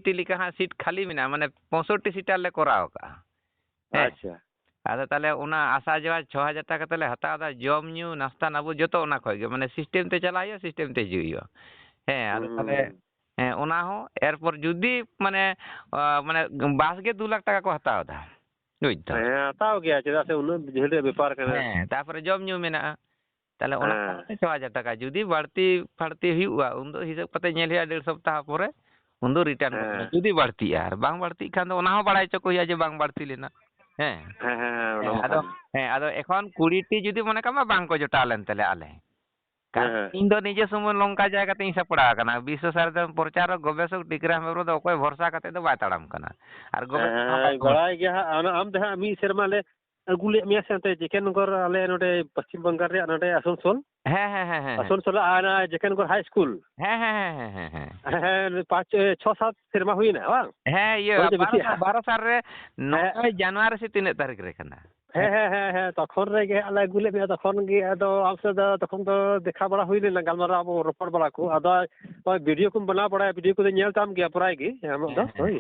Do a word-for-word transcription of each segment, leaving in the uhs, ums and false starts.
Seat ᱞᱮᱠᱟ ᱦᱟᱸᱜ seat ᱠᱷᱟᱹᱞᱤ ᱢᱮᱱᱟᱜᱼᱟ, ᱢᱟᱱᱮ ᱯᱚᱸᱭᱥᱚᱴᱴᱤ ᱥᱤᱴᱟᱨ ᱞᱮ ᱠᱚᱨᱟᱣ ᱠᱟᱜᱼᱟ᱾ ᱦᱮᱸ᱾ ᱟᱪᱪᱷᱟ᱾ ᱟᱫᱚ ᱛᱟᱦᱚᱞᱮ ᱚᱱᱟ ᱟᱥᱟ ᱡᱟᱣᱟ ᱪᱷᱚ ᱦᱟᱡᱟᱨ ᱴᱟᱠᱟ ᱛᱮᱞᱮ ᱦᱟᱛᱟᱣ ᱮᱫᱟ, ᱡᱚᱢ ᱧᱩ ᱱᱟᱥᱛᱟ ᱱᱟᱵᱩ ᱡᱚᱛᱚ ᱚᱱᱟ ᱠᱷᱚᱡ ᱜᱮ, ᱢᱟᱱᱮ ᱥᱤᱥᱴᱮᱢ ᱛᱮ ᱪᱟᱞᱟᱜ ᱦᱩᱭᱩᱜᱼᱟ, ᱥᱤᱥᱴᱮᱢ ᱛᱮ ᱦᱤᱡᱩᱜ ᱦᱩᱭᱩᱜᱼᱟ᱾ ᱦᱮᱸ, ᱟᱫᱚ ᱛᱟᱦᱚᱞᱮ, ᱦᱩᱸ᱾ ᱦᱮᱸ, ᱚᱱᱟ ᱦᱚᱸ ᱮᱨᱯᱚᱨ ᱡᱩᱫᱤ ᱢᱟᱱᱮ, ᱟ, ᱢᱟᱱᱮ ᱵᱟᱥ ᱜᱮ ᱫᱩ ᱞᱟᱠᱷ ᱴᱟᱠᱟ ᱠᱚ ᱦᱟᱛᱟᱣ ᱮᱫᱟ, ᱵᱩᱡᱽ ᱫᱟᱢ? ᱦᱮᱸ, ᱦᱟᱛᱟᱣ ᱜᱮᱭᱟ, ᱪᱮᱫᱟᱜ ᱥᱮ ᱩᱱᱟᱹᱜ ᱡᱷᱟᱹᱞ ᱨᱮᱭᱟᱜ ᱵᱮᱯᱟᱨ ᱠᱟᱱᱟ᱾ ᱦᱮᱸ, ᱛᱟᱨᱯᱚᱨᱮ ᱡᱚᱢ ᱧᱩ ᱢᱮᱱᱟᱜᱼᱟ᱾ ᱛᱟᱦᱚᱞᱮ ᱚᱱᱟ ᱦᱮᱸ᱾ ᱠᱟᱨᱚᱱ ᱛᱮ ᱪᱷᱚ ᱦᱟᱡᱟᱨ ᱴᱟᱠᱟ᱾ ᱡᱩᱫᱤ ᱵᱟᱹᱲᱛᱤ ᱯᱷᱟᱹᱲᱛᱤ ᱦᱩᱭᱩᱜᱼᱟ, ᱩᱱᱫᱚ ᱦᱤᱥᱟᱹᱵ ᱠᱟᱛᱮ ᱧᱮᱞ ᱦᱩᱭᱩᱜᱼᱟ, ᱰᱮᱲ ᱥᱚᱯᱛᱟᱦᱚ ᱯᱚᱨᱮ ᱩᱱᱫᱚ ᱨᱤᱴᱟᱨᱱ ᱠᱚ ᱮᱢᱟ᱾ ᱦᱮᱸ᱾ ᱡᱩᱫᱤ ᱵᱟᱹᱲᱛᱤᱜᱼᱟ, ᱟᱨ ᱵᱟᱝ ᱵᱟᱹᱲᱛᱤᱜ ᱠᱷᱟᱱ ᱫᱚ ᱚᱱᱟ ᱦᱚᱸ ᱵᱟᱲᱟᱭ ᱦᱚᱪᱚ ᱠᱚ ᱦᱩᱭᱩᱜᱼᱟ ᱡᱮ ᱵᱟᱝ ᱵᱟᱹᱲᱛᱤ ᱞᱮᱱᱟ᱾ ᱦᱮᱸ᱾ ᱦᱮᱸ, ᱦᱮᱸ, ᱦᱮᱸ, ᱚᱱᱟ ᱦᱮᱸ, ᱢᱟ ᱟᱫᱚ, ᱠᱟᱱ ᱜᱮ᱾ ᱦᱮᱸ, ᱟᱫᱚ ᱮᱠᱷᱚᱱ ᱠᱩᱲᱤ ᱴᱤ ᱡᱩᱫᱤ ᱢᱚᱱᱮ ᱠᱟᱜ ᱢᱮ ᱵᱟᱝ ᱠᱚ ᱡᱚᱴᱟᱣ ᱞᱮᱱ ᱛᱟᱞᱮᱭᱟ ᱟᱞᱮ᱾ ᱦᱮᱸ, ᱠᱟᱨᱚᱱ ᱦᱮᱸ᱾ ᱤᱧ ᱫᱚ ᱱᱤᱡᱮ ᱥᱩᱢᱩᱝ ᱞᱚᱝᱠᱟ ᱡᱟᱭᱜᱟ ᱛᱮᱧ ᱥᱟᱯᱲᱟᱣ ᱟᱠᱟᱱᱟ᱾ ᱵᱤᱥᱥᱚ ᱥᱟᱨᱮᱛᱮ ᱯᱨᱚᱪᱟᱨᱚᱠ, ᱜᱚᱵᱮᱥᱚᱠ ᱴᱤᱠᱨᱟᱢ ᱦᱮᱢᱵᱨᱚᱢ ᱫᱚ ᱚᱠᱚᱭ ᱵᱷᱚᱨᱥᱟ ᱠᱟᱛᱮ ᱫᱚ ᱵᱟᱭ ᱛᱟᱲᱟᱢ ᱠᱟᱱᱟ᱾ ᱟᱨ ᱜᱚᱵᱮᱥᱚᱠ ᱦᱚᱸ ᱦᱮᱸ, ᱵᱟᱠᱚ ᱵᱟᱲᱟᱭ ᱜᱮᱭᱟ ᱦᱟᱸᱜ᱾ ᱟᱢ, ᱟᱢ ᱫᱚ ᱦᱟᱸᱜ ᱢᱤᱫ ᱥᱮᱨᱢᱟ ᱞᱮ ᱟᱹᱜᱩ ᱞᱮᱫ ᱢᱮᱭᱟ ᱥᱮ ᱚᱱᱛᱮ ᱡᱮ ᱠᱮ ᱱᱚᱜᱚᱨ, ᱟᱞᱮ ᱱᱚᱰᱮ ᱯᱚᱥᱪᱤᱢ ᱵᱟᱝᱜᱟᱞ ᱨᱮᱭᱟᱜ ᱱᱚᱰᱮ ᱟᱥᱟᱱᱥᱳᱞ? ᱦᱮᱸ, ᱦᱮᱸ, ᱦᱮᱸ, ᱦᱮᱸ, ᱦᱮᱸ᱾ ᱟᱥᱟᱱᱥᱳᱞ ᱟᱨ ᱚᱱᱟ ᱡᱮ ᱠᱮ ᱱᱚᱜᱚᱨ ᱦᱟᱭ ᱥᱠᱩᱞ? ᱦᱮᱸ, ᱦᱮᱸ, ᱦᱮᱸ, ᱦᱮᱸ, ᱦᱮᱸ, ᱦᱮᱸ᱾ ᱦᱮᱸ, ᱦᱮᱸ, ᱯᱟᱸᱪ, ᱮ, ᱪᱷᱚ ᱥᱟᱛ ᱥᱮᱨᱢᱟ ᱦᱩᱭᱱᱟ, ᱵᱟᱝ? ᱦᱮᱸ, ᱤᱭᱟᱹ, ᱦᱳᱭ ᱛᱚ, ᱵᱟᱨᱚ ᱵᱮᱥᱤᱜᱼᱟ᱾ ᱥᱟᱞ, ᱵᱟᱨᱚ ᱥᱟᱞ ᱨᱮ ᱦᱮᱸ᱾ ᱱᱚᱭ ᱡᱟᱱᱩᱣᱟᱨᱤ ᱥᱮ ᱛᱤᱱᱟᱹᱜ ᱛᱟᱹᱨᱤᱠᱷ ᱨᱮ ᱠᱟᱱᱟ? ᱦᱮᱸ, ᱦᱮᱸ, ᱦᱮᱸ, ᱦᱮᱸ, ᱛᱚᱠᱷᱚᱱ ᱨᱮᱜᱮ ᱦᱟᱸᱜ ᱞᱮ ᱟᱹᱜᱩ ᱞᱮᱫ ᱢᱮᱭᱟ, ᱛᱚᱠᱷᱚᱱ ᱜᱮ ᱟᱫᱚ ᱟᱢ ᱥᱟᱶ ᱫᱚ ᱛᱚᱠᱷᱚᱱ ᱫᱚ ᱫᱮᱠᱷᱟ ᱵᱟᱲᱟ ᱦᱩᱭ ᱞᱮᱱᱟ, ᱜᱟᱞᱢᱟᱨᱟᱣ ᱟᱵᱚ ᱨᱚᱯᱚᱲ ᱵᱟᱲᱟ ᱠᱚ᱾ ᱟᱫᱚ ᱱᱚᱜᱼᱚᱭ ᱵᱷᱤᱰᱤᱭᱳ ᱠᱚᱢ ᱵᱮᱱᱟᱣ ᱵᱟᱲᱟᱭᱟ, ᱵᱷᱤᱰᱤᱭᱳ ᱠᱚᱫᱚ ᱧᱮᱞ ᱛᱟᱢ ᱜᱮᱭᱟ ᱯᱨᱟᱭ ᱜᱮ ᱟᱢᱟᱜ ᱫᱚ, ᱦᱮᱸ, ᱦᱮᱸ᱾ ᱦᱳᱭ᱾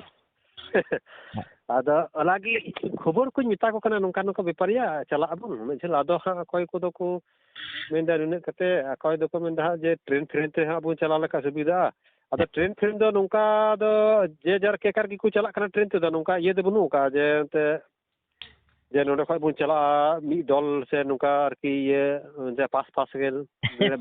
ᱟᱫᱚ ᱚᱱᱟᱜᱮ ᱠᱷᱚᱵᱚᱨ ᱠᱚᱧ ᱢᱮᱛᱟ ᱠᱚ ᱠᱟᱱᱟ, ᱱᱚᱝᱠᱟ ᱱᱚᱝᱠᱟ ᱵᱮᱯᱟᱨ ᱭᱟ, ᱪᱟᱞᱟᱜ ᱟᱵᱚᱱ ᱩᱱᱟᱹᱜ ᱡᱷᱟᱹᱞ᱾ ᱟᱫᱚ ᱦᱟᱸᱜ ᱚᱠᱚᱭ ᱠᱚᱫᱚ ᱠᱚ ᱢᱮᱱᱫᱟ ᱱᱩᱱᱟᱹᱜ ᱠᱟᱛᱮ, ᱚᱠᱚᱭ ᱫᱚᱠᱚ ᱢᱮᱱᱫᱟ ᱦᱟᱸᱜ ᱡᱮ ᱴᱨᱮᱱ ᱯᱷᱨᱮᱱ ᱛᱮ ᱦᱟᱸᱜ ᱵᱚᱱ ᱪᱟᱞᱟᱣ ᱞᱮᱠᱷᱟᱱ ᱥᱩᱵᱤᱫᱷᱟᱜᱼᱟ᱾ ᱟᱫᱚ ᱴᱨᱮᱱ ᱯᱷᱨᱮᱱ ᱫᱚ ᱱᱚᱝᱠᱟ ᱫᱚ ᱡᱮ ᱡᱟᱨ ᱠᱮᱠᱟᱨ ᱜᱮᱠᱚ ᱪᱟᱞᱟᱜ ᱠᱟᱱᱟ ᱴᱨᱮᱱ ᱛᱮᱫᱚ, ᱱᱚᱝᱠᱟ ᱤᱭᱟᱹ ᱫᱚ ᱵᱟᱹᱱᱩᱜ ᱟᱠᱟᱫᱼᱟ ᱡᱮ ᱮᱱᱛᱮ ᱡᱮ ᱱᱚᱸᱰᱮ ᱠᱷᱚᱡ ᱵᱚᱱ ᱪᱟᱞᱟᱜᱼᱟ ᱢᱤᱫ ᱫᱚᱞ ᱥᱮ ᱱᱚᱝᱠᱟ ᱟᱨᱠᱤ ᱤᱭᱟᱹ, ᱡᱮ ᱯᱟᱥ ᱯᱟᱥ ᱜᱮ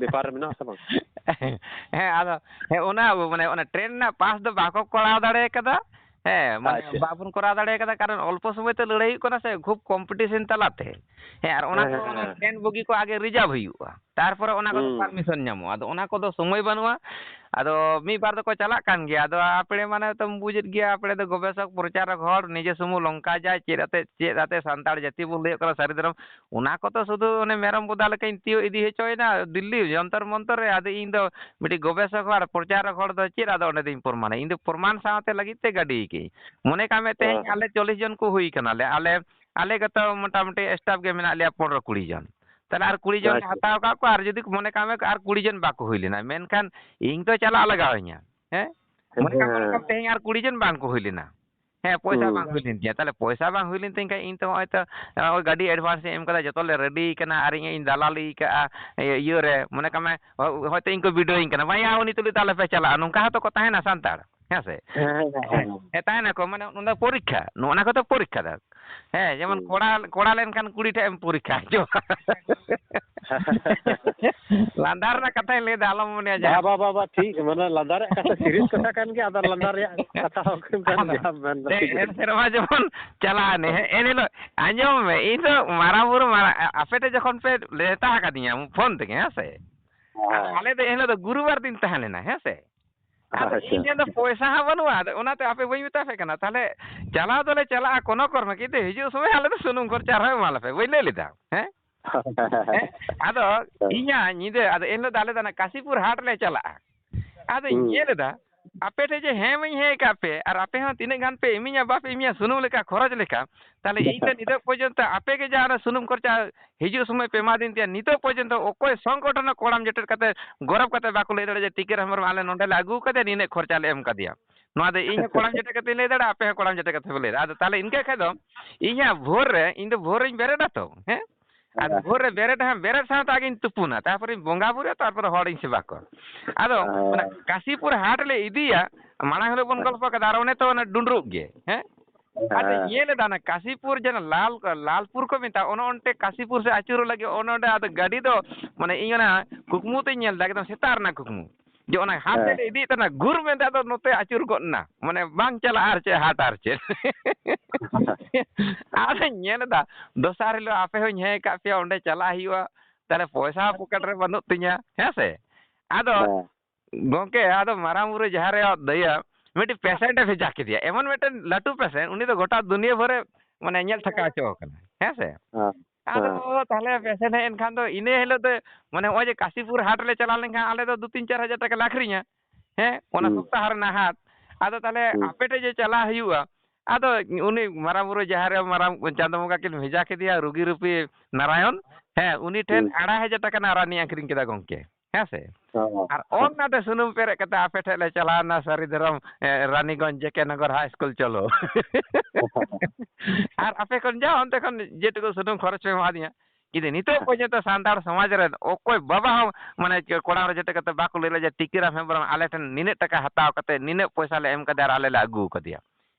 ᱵᱮᱯᱟᱨ ᱨᱮ ᱢᱮᱱᱟᱜ ᱟᱥᱮ ᱵᱟᱝ? ᱦᱮᱸ, ᱟᱫᱚ, ᱦᱮᱸ, ᱚᱱᱟ ᱟᱵᱚ ᱢᱟᱱᱮ ᱚᱱᱟ ᱴᱨᱮᱱ ᱨᱮᱱᱟᱜ ᱯᱟᱥ ᱫᱚ ᱵᱟᱠᱚ ᱠᱚᱨᱟᱣ ᱫᱟᱲᱮ ᱠᱟᱫᱟ᱾ ᱦᱮᱸ, ᱢᱟᱱᱮ ᱟᱪᱪᱷᱟ᱾ ᱵᱟᱵᱚᱱ ᱠᱚᱨᱟᱣ ᱫᱟᱲᱮ ᱠᱟᱫᱟ, ᱠᱟᱨᱚᱱ ᱚᱞᱯᱚ ᱥᱚᱢᱚᱭ ᱛᱮ ᱞᱟᱹᱲᱦᱟᱹᱭ ᱦᱩᱭᱩᱜ ᱠᱟᱱᱟ ᱥᱮ, ᱠᱷᱩᱵ ᱠᱚᱢᱯᱤᱴᱤᱥᱚᱱ ᱛᱟᱞᱟᱛᱮ᱾ ᱦᱮᱸ, ᱟᱨ ᱚᱱᱟ ᱦᱮᱸ, ᱠᱚ ᱦᱮᱸ, ᱚᱱᱟ ᱦᱮᱸ᱾ ᱴᱨᱮᱱ ᱵᱚᱜᱤ ᱠᱚ ᱟᱜᱮ ᱨᱤᱡᱟᱨᱵᱷ ᱦᱩᱭᱩᱜᱼᱟ, ᱛᱟᱨᱯᱚᱨᱮ ᱚᱱᱟ ᱠᱚᱫᱚ ᱦᱩᱸ᱾ ᱯᱟᱨᱢᱤᱥᱚᱱ ᱧᱟᱢᱚᱜᱼᱟ᱾ ᱟᱫᱚ ᱚᱱᱟ ᱠᱚᱫᱚ ᱥᱚᱢᱚᱭ ᱵᱟᱹᱱᱩᱜᱼᱟ᱾ ᱟᱫᱚ ᱢᱤᱫ ᱵᱟᱨ ᱫᱚᱠᱚ ᱪᱟᱞᱟᱜ ᱠᱟᱱ ᱜᱮᱭᱟ᱾ ᱟᱫᱚ ᱟᱯᱲᱮ ᱢᱟᱱᱮ ᱛᱚᱢ ᱵᱩᱡᱮᱫ ᱜᱮᱭᱟ, ᱟᱯᱲᱮ ᱫᱚ ᱜᱚᱵᱮᱥᱚᱠ ᱯᱨᱚᱪᱟᱨᱚᱠ ᱦᱚᱲ, ᱱᱤᱡᱮ ᱥᱩᱢᱩᱝ ᱞᱚᱝᱠᱟ ᱡᱟᱭ ᱪᱮᱫ ᱟᱛᱮ, ᱪᱮᱫ ᱟᱛᱮ ᱥᱟᱱᱛᱟᱲ ᱡᱟᱹᱛᱤ ᱵᱚᱱ ᱞᱟᱹᱭᱚᱜ ᱠᱟᱱᱟ ᱥᱟᱹᱨᱤ ᱫᱷᱚᱨᱚᱢ, ᱚᱱᱟ ᱠᱚᱫᱚ ᱥᱩᱫᱷᱩ ᱚᱱᱮ ᱢᱮᱨᱚᱢ ᱵᱚᱫᱟ ᱞᱮᱠᱟᱧ ᱛᱤᱭᱳᱜ ᱤᱫᱤ ᱦᱚᱪᱚᱭᱮᱱᱟ ᱫᱤᱞᱞᱤ ᱡᱚᱱᱛᱚᱨ ᱢᱚᱱᱛᱚᱨ ᱨᱮ᱾ ᱟᱫᱚ ᱤᱧ ᱫᱚ ᱢᱤᱫᱴᱤᱡ ᱜᱚᱵᱮᱥᱚᱠ ᱦᱚᱲ, ᱯᱨᱚᱪᱟᱨᱚᱠ ᱦᱚᱲ ᱫᱚ ᱪᱮᱫ ᱟᱫᱚ ᱚᱸᱰᱮ ᱫᱚᱧ ᱯᱨᱚᱢᱟᱱᱟ? ᱤᱧ ᱫᱚ ᱯᱨᱚᱢᱟᱱ ᱥᱟᱶᱛᱮ ᱞᱟᱹᱜᱤᱫ ᱛᱮ ᱜᱟᱹᱰᱤ ᱠᱟᱹᱧ᱾ ᱢᱚᱱᱮ ᱠᱟᱜ ᱢᱮ, ᱛᱮᱦᱮᱧ ᱦᱮᱸ᱾ ᱟᱞᱮ ᱪᱚᱞᱞᱤᱥ ᱡᱚᱱ ᱠᱚ ᱦᱩᱭ ᱠᱟᱱᱟᱞᱮ, ᱟᱞᱮ, ᱟᱞᱮ ᱜᱮᱛᱚ ᱢᱚᱴᱟᱢᱩᱴᱤ staff ᱜᱮ ᱢᱮᱱᱟᱜ ᱞᱮᱭᱟ ᱯᱚᱱᱨᱚ ᱠᱩᱲᱤ ᱡᱚᱱ᱾ ᱛᱟᱦᱞᱮ ᱟᱨ ᱠᱩᱲᱤ ᱡᱚᱱ ᱞᱮ ᱟᱪᱪᱷᱟ᱾ ᱦᱟᱛᱟᱣ ᱠᱟᱜ ᱠᱚᱣᱟ, ᱟᱨ ᱡᱩᱫᱤ ᱢᱚᱱᱮ ᱠᱟᱜ ᱢᱮ ᱟᱨ ᱠᱩᱲᱤ ᱡᱚᱱ ᱵᱟᱠᱚ ᱦᱩᱭ ᱞᱮᱱᱟ, ᱢᱮᱱᱠᱷᱟᱱ ᱤᱧ ᱛᱚ ᱪᱟᱞᱟᱜ ᱞᱟᱜᱟᱣ ᱤᱧᱟ, ᱦᱮᱸ? ᱢᱚᱱᱮ ᱠᱟᱜ ᱢᱮ, ᱦᱮᱸ᱾ ᱚᱱᱠᱟ ᱛᱮᱦᱮᱧ ᱟᱨ ᱠᱩᱲᱤ ᱡᱚᱱ ᱵᱟᱝ ᱠᱚ ᱦᱩᱭ ᱞᱮᱱᱟ᱾ ᱦᱮᱸ, ᱯᱚᱭᱥᱟ ᱦᱩᱸ᱾ ᱵᱟᱝ ᱦᱩᱭ ᱞᱮᱱ ᱛᱤᱧᱟ᱾ ᱛᱟᱦᱞᱮ ᱯᱚᱭᱥᱟ ᱵᱟᱝ ᱦᱩᱭ ᱞᱮᱱ ᱛᱤᱧ ᱠᱷᱟᱱ, ᱤᱧ ᱛᱚ ᱦᱚᱸᱜᱼᱚᱭ ᱛᱚ, ᱱᱚᱜᱼᱚᱭ ᱜᱟᱹᱰᱤ advance ᱤᱧ ᱮᱢ ᱠᱟᱫᱟ, ᱡᱚᱛᱚ ᱞᱮ ready ᱠᱟᱱᱟ, ᱟᱨ ᱤᱧ, ᱤᱧ ᱫᱟᱞᱟᱞᱤ ᱠᱟᱜᱼᱟ, ᱤᱭᱟᱹ, ᱤᱭᱟᱹ ᱨᱮ, ᱢᱚᱱᱮ ᱠᱟᱜ ᱢᱮ, ᱦᱚ-, ᱦᱚᱭᱛᱳ ᱤᱧ ᱠᱚ ᱵᱤᱰᱟᱹᱣᱤᱧ ᱠᱟᱱᱟ, "ᱵᱟᱝᱭᱟ, ᱩᱱᱤ ᱛᱩᱞᱩᱡ ᱫᱚ ᱟᱞᱚᱯᱮ ᱪᱟᱞᱟᱜᱼᱟ", ᱱᱚᱝᱠᱟ ᱦᱚᱸᱛᱚ ᱠᱚ ᱛᱟᱦᱮᱱᱟ ᱥᱟᱱᱛᱟᱲ, ᱦᱮᱸ ᱥᱮ? ᱦᱮᱸ, ᱦᱮᱸ, ᱦᱮᱸ, ᱦᱮᱸ᱾ ᱦᱮᱸ, ᱛᱟᱦᱮᱱᱟᱠᱚ, ᱢᱟᱱᱮ, ᱚᱱᱟ ᱯᱚᱨᱤᱠᱠᱷᱟ, ᱱᱚᱜᱼᱚ ᱱᱟ ᱠᱚᱫᱚ ᱯᱚᱨᱤᱠᱠᱷᱟ ᱫᱚ᱾ ᱦᱮᱸ, ᱡᱮᱢᱚᱱ ᱦᱩᱸ᱾ ᱠᱚᱲᱟ, ᱠᱚᱲᱟ ᱞᱮᱱᱠᱷᱟᱱ ᱠᱩᱲᱤ ᱴᱷᱮᱡ ᱮᱢ ᱯᱚᱨᱤᱠᱠᱷᱟ ᱦᱚᱪᱚᱜᱼᱟ᱾ ᱞᱟᱸᱫᱟ ᱨᱮᱱᱟᱜ ᱠᱟᱛᱷᱟᱧ ᱞᱟᱹᱭᱫᱟ, ᱟᱞᱚᱢ ᱢᱚᱱᱮᱭᱟ ᱵᱟ, ᱡᱟᱦᱟᱸ ᱵᱟ, ᱵᱟ, ᱵᱟ, ᱴᱷᱤᱠ, ᱢᱟᱱᱮ, ᱞᱟᱸᱫᱟ ᱨᱮᱭᱟᱜ ᱠᱟᱛᱷᱟ, serious ᱠᱟᱛᱷᱟ ᱠᱟᱱ ᱜᱮᱭᱟ, ᱟᱫᱚ ᱞᱟᱸᱫᱟ ᱨᱮᱭᱟᱜ ᱠᱟᱛᱷᱟ ᱦᱚᱸ ᱠᱟᱱ ᱟᱫᱚ, ᱜᱮᱭᱟ, ᱢᱮᱱ ᱫᱚ ᱮ-, ᱴᱷᱤᱠ ᱮᱱ ᱜᱮᱭᱟ᱾ ᱥᱮᱨᱢᱟ ᱡᱮᱢᱚᱱ ᱪᱟᱞᱟᱣ ᱮᱱᱮ, ᱦᱮᱸ, ᱮᱱ ᱦᱤᱞᱳᱜ, ᱟᱸᱡᱚᱢ ᱢᱮ, ᱤᱧ ᱫᱚ ᱢᱟᱨᱟᱝ ᱵᱩᱨᱩ ᱢᱟᱨᱟᱝ, ᱟ-, ᱟᱯᱮ ᱴᱷᱮᱡ ᱡᱚᱠᱷᱚᱱ ᱯᱮ ᱱᱮᱣᱛᱟ ᱟᱠᱟᱫᱤᱧᱟ ᱯᱷᱳᱱ ᱛᱮᱜᱮ, ᱦᱮᱸ ᱥᱮ? ᱦᱮᱸ᱾ ᱟᱞᱮ ᱫᱚ ᱮᱱ ᱦᱤᱞᱳᱜ ᱫᱚ ᱜᱩᱨᱩᱵᱟᱨ ᱫᱤᱱ ᱛᱟᱦᱮᱸ ᱞᱮᱱᱟ, ᱦᱮᱸ ᱥᱮ? ᱟᱫᱚ ᱟᱪᱪᱷᱟ᱾ ᱤᱧ ᱴᱷᱮᱱ ᱫᱚ ᱯᱚᱭᱥᱟ ᱦᱚᱸ ᱵᱟᱹᱱᱩᱜᱼᱟ, ᱟᱫᱚ ᱚᱱᱟᱛᱮ ᱟᱯᱮ ᱵᱟᱹᱧ ᱢᱮᱛᱟ ᱯᱮ ᱠᱟᱱᱟ᱾ ᱛᱟᱦᱞᱮ ᱪᱟᱞᱟᱣ ᱫᱚᱞᱮ ᱪᱟᱞᱟᱜᱼᱟ ᱠᱳᱱᱳ ᱠᱚᱨᱢᱮ, ᱠᱤᱱᱛᱩ ᱦᱤᱡᱩᱜ ᱥᱚᱢᱚᱭ ᱟᱞᱮ ᱫᱚ ᱥᱩᱱᱩᱢ ᱠᱷᱚᱨᱪᱟ ᱨᱮᱦᱚᱸ ᱮᱢᱟ ᱞᱮᱯᱮ, ᱵᱟᱹᱧ ᱞᱟᱹᱭ ᱞᱮᱫᱟ? ᱦᱮᱸ? ᱦᱮᱸ? ᱟᱫᱚ ᱦᱮᱸ᱾ ᱤᱧᱟᱹᱜ ᱧᱤᱫᱟᱹ, ᱟᱫᱚ ᱮᱱ ᱦᱤᱞᱳᱜ ᱫᱚ ᱟᱞᱮ ᱫᱚ ᱚᱱᱟ ᱠᱟᱥᱤᱯᱩᱨ ᱦᱟᱴ ᱞᱮ ᱪᱟᱞᱟᱜᱼᱟ᱾ ᱟᱫᱚᱧ ᱦᱩᱸ᱾ ᱧᱮᱞ ᱮᱫᱟ, ᱟᱯᱮ ᱴᱷᱮᱡ ᱡᱮ ᱦᱮᱸ ᱢᱟᱧ ᱦᱮᱸ ᱟᱠᱟᱫ ᱯᱮ, ᱟᱨ ᱟᱯᱮ ᱦᱚᱸ ᱛᱤᱱᱟᱹᱜ ᱜᱟᱱ ᱯᱮ ᱤᱢᱟᱹᱧᱟ ᱵᱟᱯᱮ ᱤᱢᱟᱹᱧᱟ ᱥᱩᱱᱩᱢ ᱞᱮᱠᱟ ᱠᱷᱚᱨᱚᱪ ᱞᱮᱠᱟ, ᱛᱟᱦᱞᱮ ᱤᱧ ᱫᱚ ᱱᱤᱛᱚᱜ ᱯᱚᱨᱡᱚᱱᱛᱚ ᱟᱯᱮ ᱜᱮ ᱡᱟ ᱚᱱᱟ ᱥᱩᱱᱩᱢ ᱠᱷᱚᱨᱪᱟ ᱦᱤᱡᱩᱜ ᱥᱚᱢᱚᱭ ᱯᱮ ᱮᱢᱟ ᱫᱤᱧ ᱛᱮ, ᱱᱤᱛᱚᱜ ᱯᱚᱨᱡᱚᱱᱛᱚ ᱚᱠᱚᱭ ᱥᱚᱝᱜᱚᱴᱷᱚᱱ ᱠᱚᱲᱟᱢ ᱡᱚᱴᱮᱫ ᱠᱟᱛᱮ, ᱜᱚᱨᱚᱵ ᱠᱟᱛᱮ ᱵᱟᱠᱚ ᱞᱟᱹᱭ ᱫᱟᱲᱮᱭᱟᱜᱼᱟ ᱡᱮ, "ᱴᱤᱠᱟᱹᱨ ᱦᱮᱢᱵᱨᱚᱢ ᱟᱞᱮ ᱱᱚᱸᱰᱮ ᱞᱮ ᱟᱹᱜᱩ ᱠᱟᱫᱮᱭᱟ, ᱱᱤᱱᱟᱹᱜ ᱠᱷᱚᱨᱪᱟ ᱞᱮ ᱮᱢ ᱠᱟᱫᱮᱭᱟ᱾" ᱱᱚᱣᱟ ᱫᱚ ᱤᱧ ᱦᱚᱸ ᱠᱚᱲᱟᱢ ᱡᱚᱴᱮᱫ ᱠᱟᱛᱮᱧ ᱞᱟᱹᱭ ᱫᱟᱲᱮᱭᱟᱜᱼᱟ, ᱟᱯᱮ ᱦᱚᱸ ᱠᱚᱲᱟᱢ ᱡᱚᱴᱮᱫ ᱠᱟᱛᱮ ᱯᱮ ᱞᱟᱹᱭ ᱫᱟᱲᱮᱭᱟᱜᱼᱟ᱾ ᱟᱫᱚ ᱛᱟᱦᱞᱮ ᱤᱱᱠᱟᱹ ᱠᱷᱟᱡ ᱫᱚ ᱤᱧᱟᱹᱜ ᱵᱷᱳᱨ ᱨᱮ, ᱤᱧ ᱫᱚ ᱵᱷᱳᱨ ᱨᱤᱧ ᱵᱮᱨᱮᱫᱟ ᱛᱚ, ᱦᱮᱸ? ᱟᱨ ᱦᱮᱸ᱾ ᱵᱷᱳᱨ ᱨᱮ ᱵᱮᱨᱮᱫ ᱦᱟᱸᱜ, ᱵᱮᱨᱮᱫ ᱥᱟᱶᱛᱮ ᱟᱜᱤᱧ ᱛᱩᱯᱩᱱᱟ, ᱛᱟᱨᱯᱚᱨᱮᱧ ᱵᱚᱸᱜᱟ ᱵᱩᱨᱩᱭᱟ, ᱛᱟᱨᱯᱚᱨᱮ ᱦᱚᱲᱤᱧ ᱥᱮᱵᱟ ᱠᱚᱣᱟ᱾ ᱟᱫᱚ ᱦᱮᱸ᱾ ᱚᱱᱟ ᱠᱟᱥᱤᱯᱩᱨ ᱦᱟᱴ ᱞᱮ ᱤᱫᱤᱭᱟ, ᱢᱟᱲᱟᱝ ᱦᱤᱞᱳᱜ ᱵᱚᱱ ᱦᱮᱸ᱾ ᱜᱚᱞᱯᱚ ᱠᱟᱫᱟ, ᱟᱨ ᱚᱱᱮ ᱛᱚ ᱚᱱᱟ ᱰᱩᱸᱰᱨᱩᱜ ᱜᱮ, ᱦᱮᱸ? ᱟᱫᱚᱧ ᱦᱮᱸ᱾ ᱧᱮᱞ ᱮᱫᱟ, ᱚᱱᱟ ᱠᱟᱥᱤᱯᱩᱨ ᱡᱮᱱᱚ ᱞᱟᱞ, ᱞᱟᱞᱯᱩᱨ ᱠᱚ ᱢᱮᱛᱟᱜᱼᱟ, ᱚᱱᱮ ᱚᱱᱛᱮ ᱠᱟᱥᱤᱯᱩᱨ ᱥᱮᱫ ᱟᱹᱪᱩᱨᱚᱜ ᱞᱟᱹᱜᱤᱫ, ᱚᱱᱮ ᱚᱸᱰᱮ ᱟᱫᱚ ᱜᱟᱹᱰᱤ ᱫᱚ, ᱢᱟᱱᱮ, ᱤᱧ ᱚᱱᱟ ᱠᱩᱠᱢᱩ ᱛᱮᱧ ᱧᱮᱞ ᱮᱫᱟ, ᱮᱠᱫᱚᱢ ᱥᱮᱛᱟᱜ ᱨᱮᱱᱟᱜ ᱠᱩᱠᱢᱩ, ᱡᱮ ᱚᱱᱟ ᱦᱟᱴ ᱦᱮᱸ᱾ ᱥᱮᱫ ᱞᱮ ᱤᱫᱤᱭᱮᱫ ᱛᱟᱦᱮᱱᱟ, ᱜᱩᱨ ᱢᱮᱱᱛᱮ ᱟᱫᱚ ᱱᱚᱛᱮ ᱟᱹᱪᱩᱨ ᱜᱚᱫ ᱮᱱᱟ, ᱢᱟᱱᱮ, ᱵᱟᱝ ᱪᱟᱞᱟᱜᱼᱟ ᱟᱨ ᱪᱮᱫ ᱦᱟᱴ ᱟᱨ ᱪᱮᱫ᱾ ᱟᱫᱚᱧ ᱧᱮᱞ ᱮᱫᱟ, ᱫᱚᱥᱟᱨ ᱦᱤᱞᱳᱜ ᱟᱯᱮ ᱦᱚᱸᱧ ᱦᱮᱸ ᱟᱠᱟᱫ ᱯᱮᱭᱟ, ᱚᱸᱰᱮ ᱪᱟᱞᱟᱜ ᱦᱩᱭᱩᱜᱼᱟ, ᱛᱟᱦᱞᱮ ᱯᱚᱭᱥᱟ ᱦᱚᱸ ᱯᱚᱠᱮᱴ ᱨᱮ ᱵᱟᱹᱱᱩᱜ ᱛᱤᱧᱟ, ᱦᱮᱸ ᱥᱮ? ᱟᱫᱚ ᱦᱮᱸ᱾ ᱜᱚᱝᱠᱮ, ᱟᱫᱚ ᱢᱟᱨᱟᱝ ᱵᱩᱨᱩ ᱡᱟᱦᱮᱨ ᱟᱭᱳᱣᱟᱜ ᱫᱟᱭᱟ, ᱢᱤᱫᱴᱤᱡ patient ᱮ ᱵᱷᱮᱡᱟ ᱠᱮᱫᱮᱭᱟ, ᱮᱢᱚᱱ ᱢᱤᱫᱴᱮᱱ ᱞᱟᱹᱴᱩ patient, ᱩᱱᱤ ᱫᱚ ᱜᱚᱴᱟ ᱫᱩᱱᱤᱭᱟᱹ ᱵᱷᱳᱨᱮ, ᱢᱟᱱᱮ, ᱧᱮᱞ ᱴᱷᱟᱠᱟ ᱦᱚᱪᱚ ᱟᱠᱟᱱᱟ, ᱦᱮᱸ ᱥᱮ? ᱦᱮᱸ, ᱟᱫᱚ ᱦᱮᱸ᱾ ᱛᱟᱦᱞᱮ patient ᱦᱮᱡ ᱮᱱ ᱠᱷᱟᱱ ᱫᱚ ᱤᱱᱟᱹ ᱦᱤᱞᱳᱜ ᱫᱚ, ᱢᱟᱱᱮ, ᱱᱚᱜᱼᱚᱭ ᱡᱮ ᱠᱟᱥᱤᱯᱩᱨ ᱦᱟᱴ ᱞᱮ ᱪᱟᱞᱟᱣ ᱞᱮᱱᱠᱷᱟᱱ ᱟᱞᱮ ᱫᱚ ᱫᱩ ᱛᱤᱱ ᱪᱟᱨ ᱦᱟᱡᱟᱨ ᱴᱟᱠᱟ ᱞᱮ ᱟᱹᱠᱷᱨᱤᱧᱟ, ᱦᱮᱸ, ᱚᱱᱟ ᱦᱩᱸ᱾ ᱥᱚᱯᱛᱟᱦᱚ ᱨᱮᱱᱟᱜ ᱦᱟᱴ᱾ ᱟᱫᱚ ᱛᱟᱦᱞᱮ ᱦᱩᱸ᱾ ᱟᱯᱮ ᱴᱷᱮᱡ ᱡᱮ ᱪᱟᱞᱟᱜ ᱦᱩᱭᱩᱜᱼᱟ, ᱟᱫᱚ ᱩᱱᱤ ᱢᱟᱨᱟᱝ ᱵᱩᱨᱩ ᱡᱟᱦᱮᱨ ᱟᱭᱳ, ᱢᱟᱨᱟᱝ ᱪᱟᱸᱫᱚ ᱵᱚᱸᱜᱟ ᱠᱤᱱ ᱵᱷᱮᱡᱟ ᱠᱮᱫᱮᱭᱟ, ᱨᱩᱜᱤ ᱨᱩᱯᱤ ᱱᱟᱨᱟᱭᱚᱱ, ᱦᱮᱸ, ᱩᱱᱤ ᱴᱷᱮᱱ ᱦᱩᱸ᱾ ᱟᱲᱟᱭ ᱦᱟᱡᱟᱨ ᱴᱟᱠᱟ ᱨᱮᱱᱟᱜ ᱨᱟᱱᱤᱧ ᱟᱹᱠᱷᱨᱤᱧ ᱠᱮᱫᱟ ᱜᱚᱝᱠᱮ᱾ ᱦᱮᱸ ᱥᱮ? ᱟᱨ ᱚᱱᱟᱛᱮ ᱥᱩᱱᱩᱢ ᱯᱮᱨᱮᱡ ᱠᱟᱛᱮ ᱟᱯᱮ ᱴᱷᱮᱱ ᱞᱮ ᱪᱟᱞᱟᱣ ᱮᱱᱟ, ᱥᱟᱹᱨᱤ ᱫᱷᱚᱨᱚᱢ, ᱮ, ᱨᱟᱱᱤᱜᱚᱸᱡᱽ ᱡᱮ ᱠᱮ ᱱᱚᱜᱚᱨ ᱦᱟᱭ ᱥᱠᱩᱞ, ᱪᱚᱞᱚ᱾ ᱟᱨ ᱟᱯᱮ ᱠᱷᱚᱱ ᱡᱟ ᱚᱱᱛᱮ ᱠᱷᱚᱱ ᱡᱮᱴᱩᱠᱩ ᱥᱩᱱᱩᱢ ᱠᱷᱚᱨᱚᱪ ᱯᱮ ᱮᱢᱟ ᱫᱤᱧᱟ, ᱠᱤᱱᱛᱩ ᱱᱤᱛᱚᱜ ᱯᱚᱨᱡᱚᱱᱛᱚ ᱥᱟᱱᱛᱟᱲ ᱥᱚᱢᱟᱡᱽ ᱨᱮ ᱚᱠᱚᱭ ᱵᱟᱵᱟ ᱦᱚᱸ, ᱢᱟᱱᱮ, ᱠᱚᱲᱟᱢ ᱨᱮ ᱡᱮᱴᱩᱠᱩ ᱠᱟᱛᱮ ᱵᱟᱠᱚ ᱞᱟᱹᱭ ᱞᱮᱫᱟ ᱡᱮ, "ᱴᱤᱠᱟᱹᱨᱟᱢ ᱦᱮᱢᱵᱨᱚᱢ ᱟᱞᱮ ᱴᱷᱮᱱ ᱱᱤᱱᱟᱹᱜ ᱴᱟᱠᱟ ᱦᱟᱛᱟᱣ ᱠᱟᱛᱮ ᱱᱤᱱᱟᱹᱜ ᱯᱚᱭᱥᱟ ᱞᱮ ᱮᱢ ᱠᱟᱫᱮᱭᱟ ᱟᱨ ᱟᱞᱮ ᱞᱮ ᱟᱹᱜᱩ ᱠᱟᱫᱮᱭᱟ᱾"